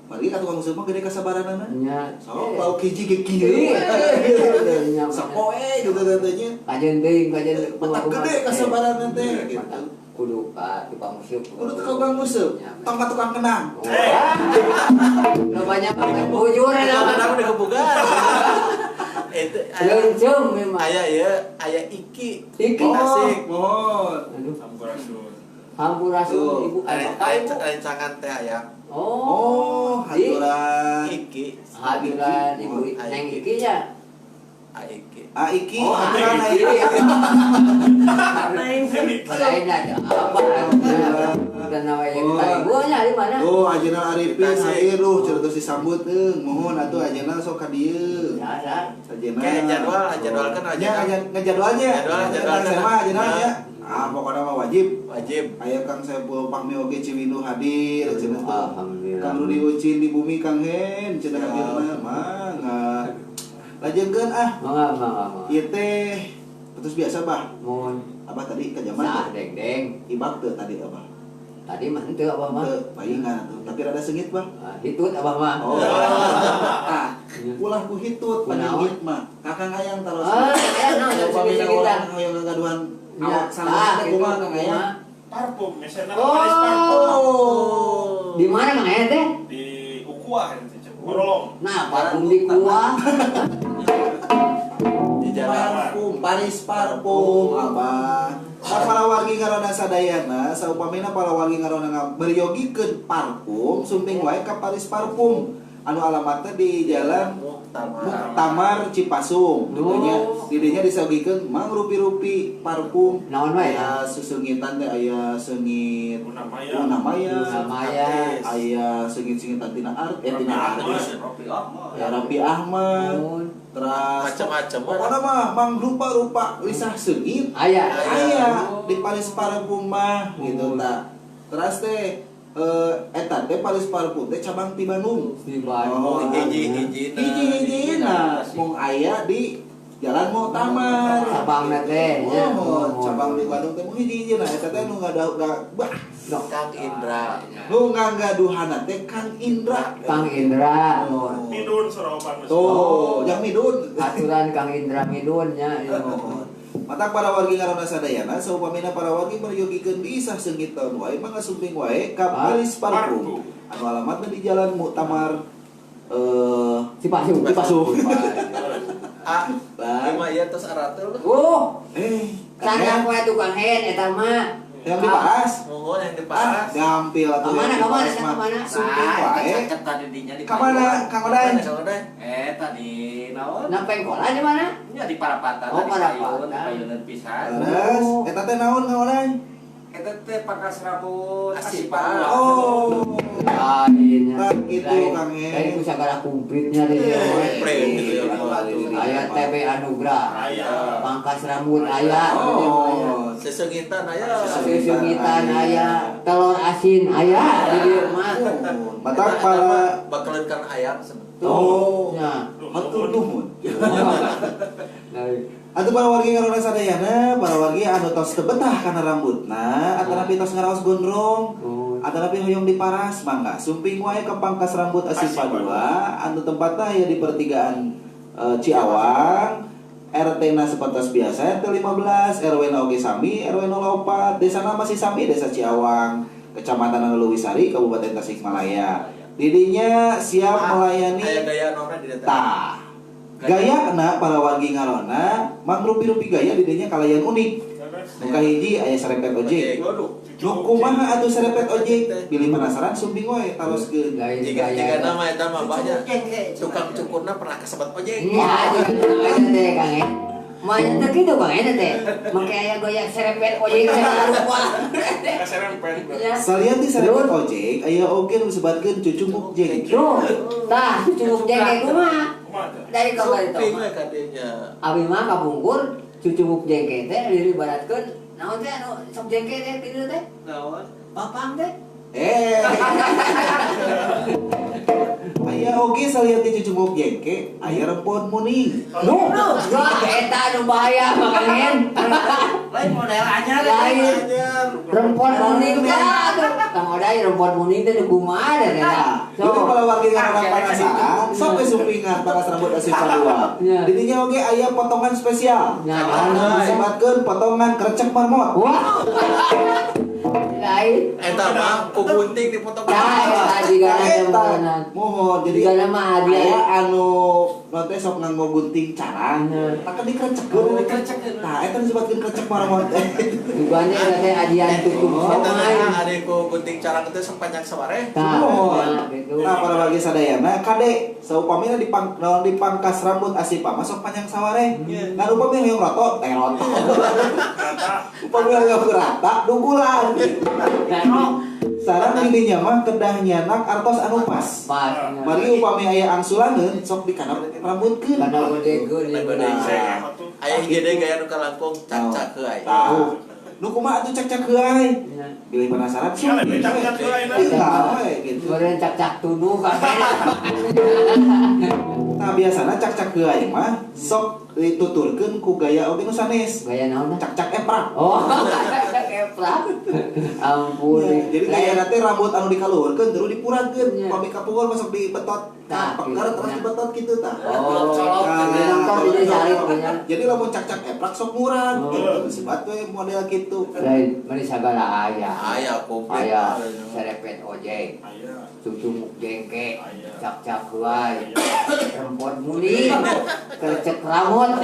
Margi ka tukang nguseup mah gede kasabaranana. Nya. So, bau hiji ge kieu. Sapoe gitu teh nya. Kajen teuing, kajen matak gede kasabaranana teh gitu. Kudu ka tukang nguseup. Kudu tukang nguseup. Tong ka tukang kenang. Lo banyak banget bujur eta mah udah kebugan. Itu leuncung memang. Aya ieu, aya iki. Iki Tasik. Mohon. Aduh, Sampurasun. Sampurasun ibu aya rencangan teh aya. Oh, haturan iki. Haturan ibu neng iki nya. Aiki. Aiki, oh, haturan Aiki. Lain ada apa? Dan namanya kita ibunya di mana? Oh, Ajenal Arifin hadir duh cerita disambut euy. Mohon atuh Ajenal sok ka dieu. Ya, Ajenal. Kayak jadwal, jadwalkan aja. Nya ngejadwalnya. Jadwal sama Ajenal ya. Ah, pokoknya mah wajib. Wajib. Aya Kang Saiful Fahmi oge Ciwindu hadir cenah tuh. Alhamdulillah. Kang Rudi Ucin di bumi Kang Hen cenah hadirna mangga. Lajengkeun ah. Mangga, mangga, mangga. Ieu teh terus biasa bah. Mohon. Abah tadi ka zaman sah deng-deng. Ibak teu tadi abah. Tadi mah henteu abah mah. Teu, paingan atuh. Tapi rada sengit bah. Hitut abah mah. Oh. Ah, ulah ku hitut panyengit mah. Kakang hayang taros. Ah, aya naon sengit-sengitan. Hoyong ngagaduhan awak sanggup teh kumaha Kang Ayang? Parfum, misalnya Paris parfum. Oh. Di mana Kang Ayang teh? Di Ukuah, Gorolong. Nah, parfum di Kuah. Di jalan parfum, Paris parfum, abah. Nah, para wargi ngarona sadayana, saupamina para wargi ngarona meryogikeun parfum, sumping wae ka Paris parfum. Anu alamatna di Jalan Muktamar Cipasung. Gitu nya, di dinya disogikeun mangrupi-rupi parfum. Naon wae? Aya susungitan teh aya seungit Unamaya, aya seungit-seungitan tina art, tina artis. Ya Raffi Ahmad. Terus macam-macam. Pokoknya mah mangrupa-rupa lisah seungit. Aya. Aya di Paris parfum mah gitu ta. Terus teh eta teh Paris parfum teh cabang ti Bandung. Di Bandung. Hiji-hiji. Hiji-hijina mung aya di Jalan Muktamar. Cabangna teh nya. Oh, cabang di Bandung teh mung hiji-hijina eta teh nu ngadah bah Kang Indra. Nu ngagaduhana teh Kang Indra. Kang Indra. Midun soroban. Tuh, yang midun. Aturan Kang Indra midun nya. Matak para wargi ngarona sadayana saupamina para wargi meryogikeun bisa seungit taun wae mangga sumping wae ka Paris Parfum. Anu alamatna di Jalan Muktamar Cipasung. Cipasung. Ah, lima ieu tos aratul. Oh, sangat wae tukang hen eta mah. Yang diparas? Mohon yang diparas. Gampil atuh. Kamana kamana kamana? Sumping wae. Tadi dinya di kamana Kang Oday? Tadi naon? Na pengkolan di mana? Nya di Parapatan. Oh, Parapatan. Payunan pisan. Terus eta teh naon Kang Oday? Eta teh pangkas rambut asipan. Oh. Lain. Gitu Kang Hen. Lain ku sagala kumplitnya di dieu. Komplit gitu. Aya TB Anugrah. Aya. Pangkas rambut aya. Oh. Sesengitan aya. Sesengitan aya, telur asin aya di dieu mah. Matak para bakaleunkan ayam sebetulnya. Oh. Nya. Hatur nuhun. Atuh para wargi ngarona sadayana, para wargi anu tos teu betah kana rambutna, atanapi tos ngaraos gondrong, atanapi hoyong diparas, mangga sumping wae ka pangkas rambut Asipa 2 anu tempatna aya di pertigaan Ciawang, RT na seperti biasa RT 15, RW na oge sami, RW 04, desana masih sami Desa Ciawang, Kecamatan Leuwisari, Kabupaten Tasikmalaya. Didinya siap melayani aya gaya nona di data. Tah. Gaya na para wargi ngarona mangrupi-rupi gaya didinya kalayan unik. Nu kahiji aya serepet ojek. Nu kumaha atuh serepet ojek? Bilih penasaran sumping wae taroskeun. Jika nama eta mah banyak. Tukang cukurna pernah kesebat ojek. Nya, eta teh Kang. Mah teh kitu Bang eta teh. Make aya goyak serempet ojek segala rupa. Serempet. Salian di serempet ojek aya oge nu disebatkeun cucunguk jengke. Tuh, tah cucunguk jengke kumaha? Dari kamari teh. Abi mah kapungkur cucunguk jengke teh diibaratkeun naon teh anu sok jengke teh kitu teh? Naon? Papang teh. Aya oge salian ti cucunguk jengke aya rempon muning. Nu, wah eta anu bahaya makangen. Lain model anyar. Lain. Rempon muning teh atuh. Tang odai rempon muning teh kumaha teh eta. Jadi kalau warga ngaran penasaran, sok we sumpingan panas rambut Asifa 2. Didinya oge aya potongan spesial. Disebatkeun potongan krecek marmot. Wah. Lain. Eta mah ku gunting dipotong. Tah, eta jiga mohon jadi jiga mah aya anu teh sok nganggo gunting carang. Tah kan dikrecekkeun, dikrecekkeun. Tah eta disebutkeun krecek marmot. Dugane eta teh ajian tutup. Eta teh ade ku gunting carang teh sepanjang sawareh. Mohon. Nah, para wargi sadayana kade saupamina dipangkas rambut Asifa mah sok panjang sawareh. Nah, upami hoyong roto teh roto. Upami hoyong rata dugulan. Sareng didinya mah kedah nyanak artos anu pas. Mari upami aya angsulaneun sok dikanap rambutkeun. Kana godegeun. Aya hiji deui gaya nu kalangkung cak-cak heuay. Nu kumaha atuh cak-cak heuay? Bilih penasaran sih. Cak-cak heuay na. Gitu. Goreng cak-cak tunuh kabeh. Nah, biasana cak-cak heuay mah sok dituturkeun ku gaya oge nu sanes. Gaya naon? Cak-cak eprak. Oh, cak eprak. Ampun. Ya, jadi gaya teh rambut anu dikaluhurkeun terus dipuragkeun. Pami kapungkur masuk dibetot. Tah, peker terus dibetot kitu tah. Oh, jadi lamun cak-cak eprak sok murah. Gitu disebut we model kitu. Lain meni sagala aya. Aya komplit. Aya serepet ojek. Aya. Cucunguk jengke. Cak-cak heuay. Rempon muni. Krecek ramot.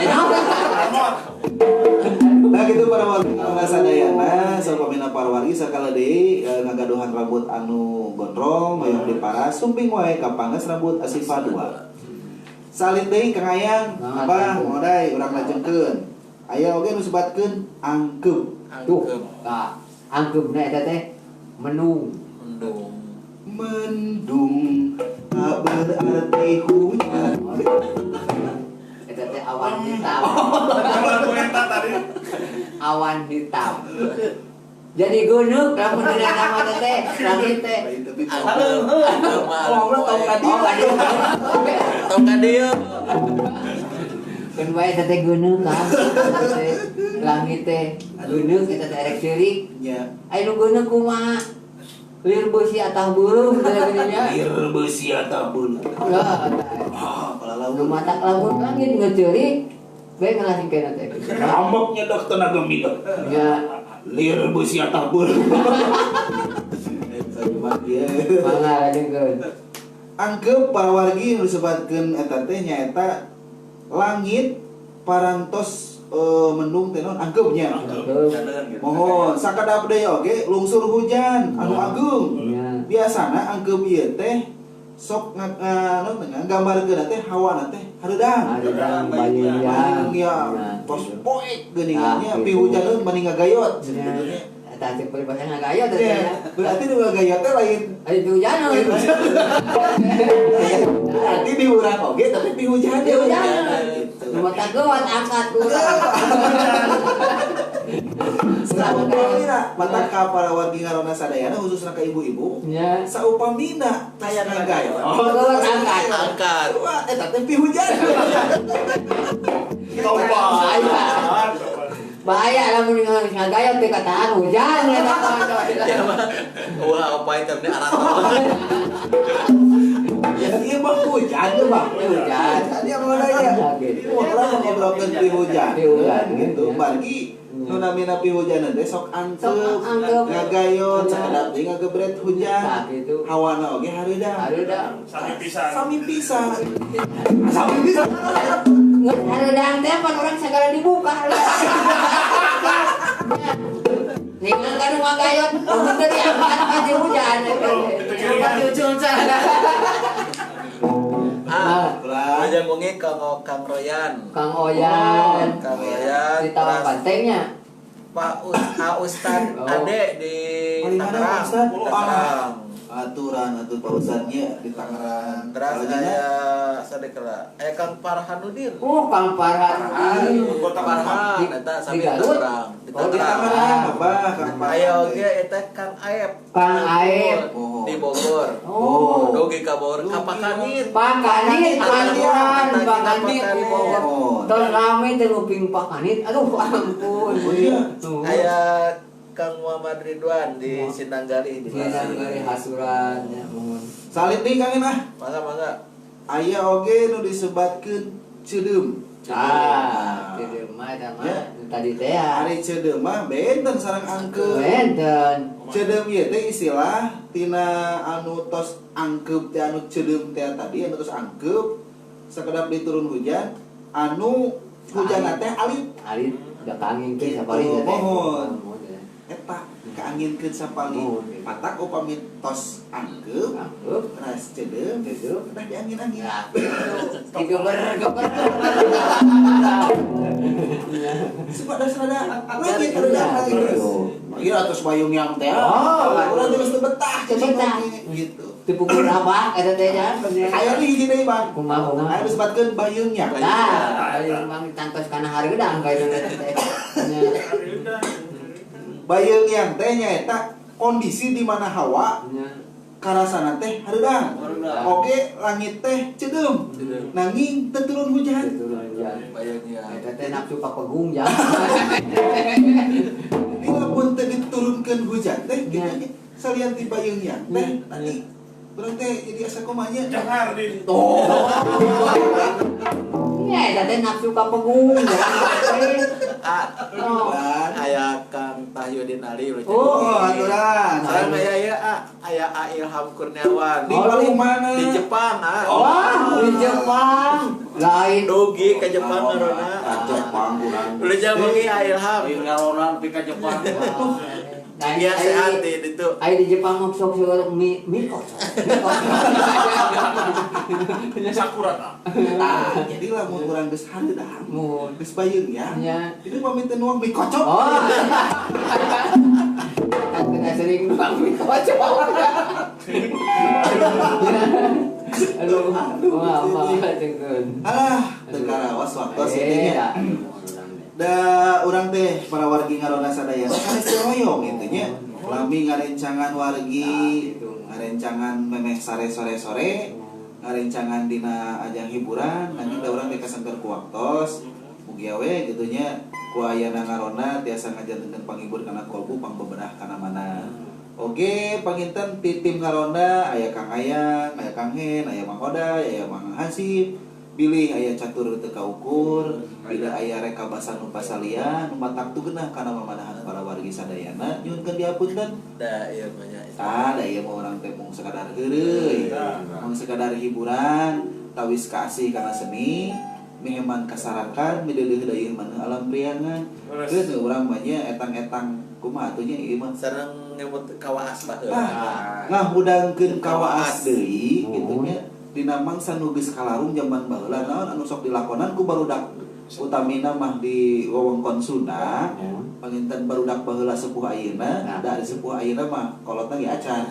Nah gitu para wargi sadayana, saupamina para wargi sakala deui ngagaduhan rambut anu gondrong hoyong diparas sumping wae ka pangkas rambut Asifa 2. Salin deui Kang Ayang, abah modai urang lajengkeun. Aya oge nu sebatkeun angkeub. Tuh, tah angkeubna eta teh menung. Mendung. Mendung tak berarti hujan. Eta teh awan hitam. Awan hitam. Jadi gunung lamun dina nama teh langit teh. Oh, tong ka dieu. Tong ka dieu. Keun wae teh gunung kan. Langit teh gunung eta teh erek ceurik. Nya. Aya nu gunung kumaha? Lir beusi atah beureum teh geuning. Lir beusi atah beureum. Ah, palalaun. Nu matak lamun langit ngeceurik bae ngalasing kana teh. Ramboknya dok tenaga midok. Nya. Lir beusi atah beureum. Eta cuma ieu. Mangga lajengkeun. Angkeub para wargi nu disebatkeun eta teh nyaeta langit parantos mendung teh naon angkeubnya. Mohon sakadap deui oge lungsur hujan anu ageung. Biasana angkeub ieu teh sok nggambarkeun teh hawana teh hareudang. Hareudang bayang. Ya, tos poek geuningan nya pihujaneun mani ngagayot sebetulnya. Eta cek peribahasa ngagayot teh. Berarti nu ngagayot teh lain lain pihujaneun. Berarti di urang oge tapi pihujaneun. Nu mata geuwat angkat urang. Saupamina mata ka para wargi ngarona sadayana khususna ka ibu-ibu. Saupamina taya ngagayot. Geuwat angkat. Angkat. Wah, eta teh pihujaneun. Bahaya lamun ngagayot teh katahan hujan eta mah. Ya mah. Wah, apa itu teh arah. Ieu mah hujan teh mah. Hujan. Tadi apa nanya? Urang ngobrolkeun pihujan. Gitu. Margi nu namina pihujaneun teh sok angkeub, ngagayot, sakedap deui ngagebret hujan. Hawana oge hareudang. Hareudang. Sami pisan. Sami pisan. Sami pisan. Hareudang teh pan urang sagala dibuka. Ningan ka nu ngagayot, mun teu diangkat pasti hujan. Di ujung sana. Ah, aja wengi Kang Kang Royan. Kang Oyan. Kang Royan. Di Tawang Bantengnya. Pak Ustad Ade di Tangerang. Tangerang. Aturan atuh Pak Ustadnya di Tangerang. Terus aya sadekala. Aya Kang Farhanuddin. Oh, Kang Farhanuddin. Kota Farhan eta sami Tangerang. Di Tangerang apa Kang Farhan. Aya oge eta Kang Aep. Kang Aep di Bogor. Oh, dugi ka Bogor ka Pakanit. Pakanit, Pakanit, Pakanit di Bogor. Tos rame teh nguping Pakanit. Aduh, ampun. Aya Kang Muhammad Ridwan di Sindanggalih di Sindanggalih hasuran ya mohon. Salit deui Kang ah. Mangga mangga. Aya oge nu disebatkeun ceudeum. Ah, ceudeum mah eta mah tadi teh ya. Ari ceudeum mah benten sareng angkeub. Benten. Ceudeum ieu teh istilah tina anu tos angkeub teh anu ceudeum teh tadi anu tos angkeub sakedap diturun hujan anu hujanna teh alit. Alit da kaangin teh sapali teh. Mohon. Eta kaanginkeun sapali patak upami tos angkeub teras ceudeum teh diangin-angin digeber-geber sebab dasar ada lagi ada gitu ieu atos bayung yang teh urang teh geus teu betah gitu teu pukul abah eta teh nya aya deui hiji deui Bang kumaha kumaha aya disebatkeun bayungnya tah bayung bang tangtos kana hareudang ka itu teh Bayung yang teh nyaeta kondisi di mana hawa karasana teh hareudang. Oke, langit teh ceudeum. Nanging teu turun hujan. Bayung ya. Eta teh nafsu papegung ya. Di lamun teu diturunkeun hujan teh kitu nya. Salian ti bayung yang teh tadi urang teh jadi asa kumaha nya? Jangar di. Oh. Nya eta teh nafsu papegung ya. Aya Kang Tahyudin Ali. Oh, aturan. Sareng aya ieu aya Ilham Kurniawan. Di paling mana? Di Jepang ah. Wah, di Jepang. Lain dugi ke Jepang ngarona. Ka Jepang urang. Ulah bengi Ilham. Ngarona pi ka Jepang. Dia sehat di ditu. Aya di Jepang mah sok seueur mie kocok. Sakura tah. Tah, jadi lamun urang geus hareudang, geus bayeung ya. Itu pamit teu nuang mie kocok. Oh. Kan kena sering nuang mie kocok. Aduh, wah, cengkeun. Alah, teu karawas waktos ieu nya. Da urang teh para wargi ngarona sadayana sanes teu hoyong kitu nya. Lami ngarencangan wargi, ngarencangan memeh sare sore-sore, ngarencangan dina ajang hiburan, nanging da urang teh kasengker ku waktos. Mugia we kitu nya ku ayana ngarona tiasa ngajantenkeun panghibur kana kolbu pangbebenah kana mana. Oke, panginten ti tim ngarona aya Kang Ayang, aya Kang Hen, aya Mang Oday, aya Mang Hasib. Bilih aya catur teu kaukur, bila aya reka basa nu pasalian, nu matak tu geunah kana mamadahan para wargi sadayana, nyuhunkeun diapunten. Da ieu mah nya. Tah, da ieu mah urang teh mung sakadar heureuy, mung sakadar hiburan, tawis kaasih kana seni, miheman kasarakan, mideuleuh dayeuh maneuh alam priangan. Geus urang mah nya etang-etang kumaha atuh nya ieu mah sareng ngemut kawaas baheula. Ngahudangkeun kawaas deui kitu nya. Dina mangsa nu geus kalarung jaman baheula naon anu sok dilakonan ku barudak utamina mah di wewengkon Sunda panginten barudak baheula sepuh ayeuna da ari sepuh ayeuna mah kolotna ge acan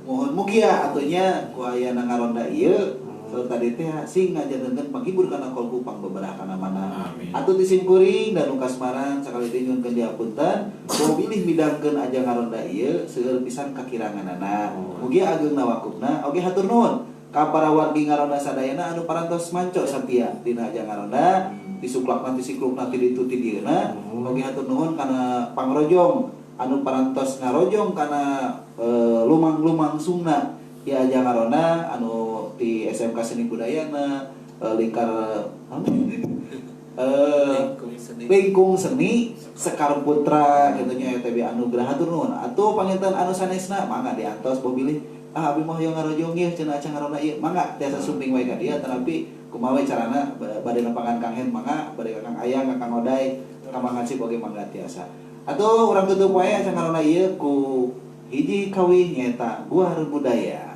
mohon mugia atuh nya ku ayana ngaronda ieu saur tadi teh sing ngajantenkeun panghibur kana kolbu pangbeberah kana mana atuh ti simkuring dan nu kasmaran sakali deui nyuhunkeun dihapunten bau bilih midangkeun aja ngaronda ieu seueur pisan kakiranganana mugia ageung nawakupna oge hatur nuhun ka para wargi ngaronda sadayana anu parantos manco satia dina aja ngaronda disuklakna disiklukna ti ditu ti dieuna oge hatur nuhun kana pangrojong anu parantos ngarojong kana lumang-lumang sungna ya aja ngaronda anu ti SMK Seni Budayana lingkar lingkung seni Sekar Putra kitu nya ETB Anugrah hatur nuhun atuh panginten anu sanesna mangga diantos boh bilih ah abi mah hoyong ngarojong ieu cenah acan ngarona ieu mangga tiasa sumping wae ka dieu tetapi kumaha we carana bade nepangan Kang Hen mangga bade ka Kang Ayang ka Kang Oday ka Mang Hansip oge mangga tiasa atuh urang tutup wae acan ngarona ieu ku hiji kawih nyaeta Guar Budaya.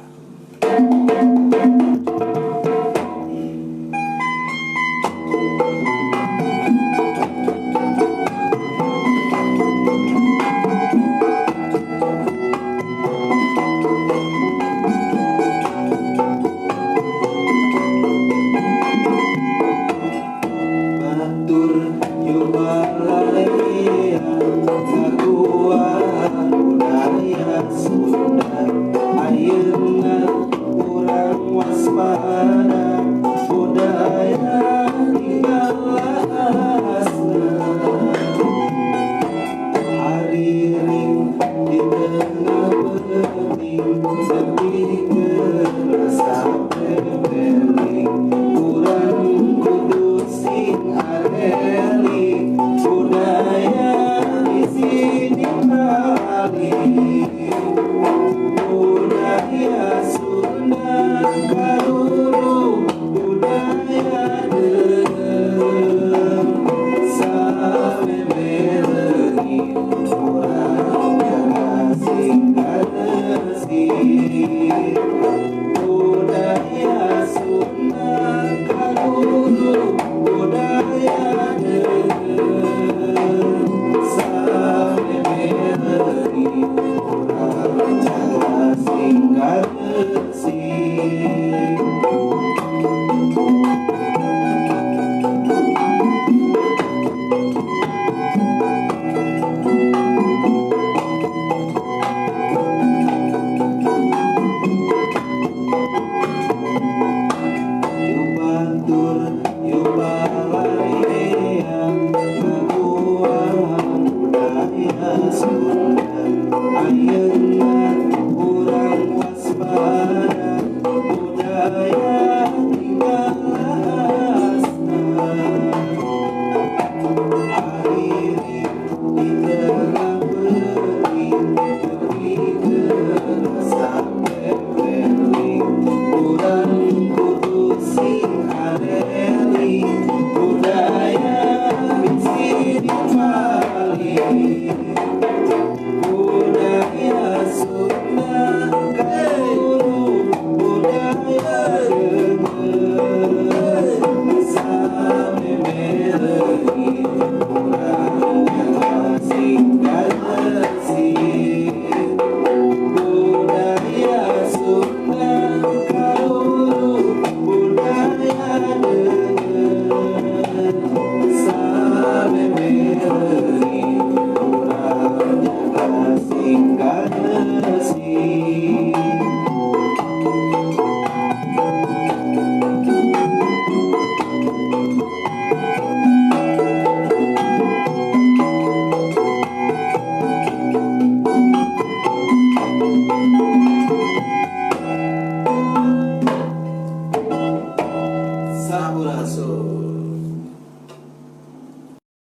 Tiada.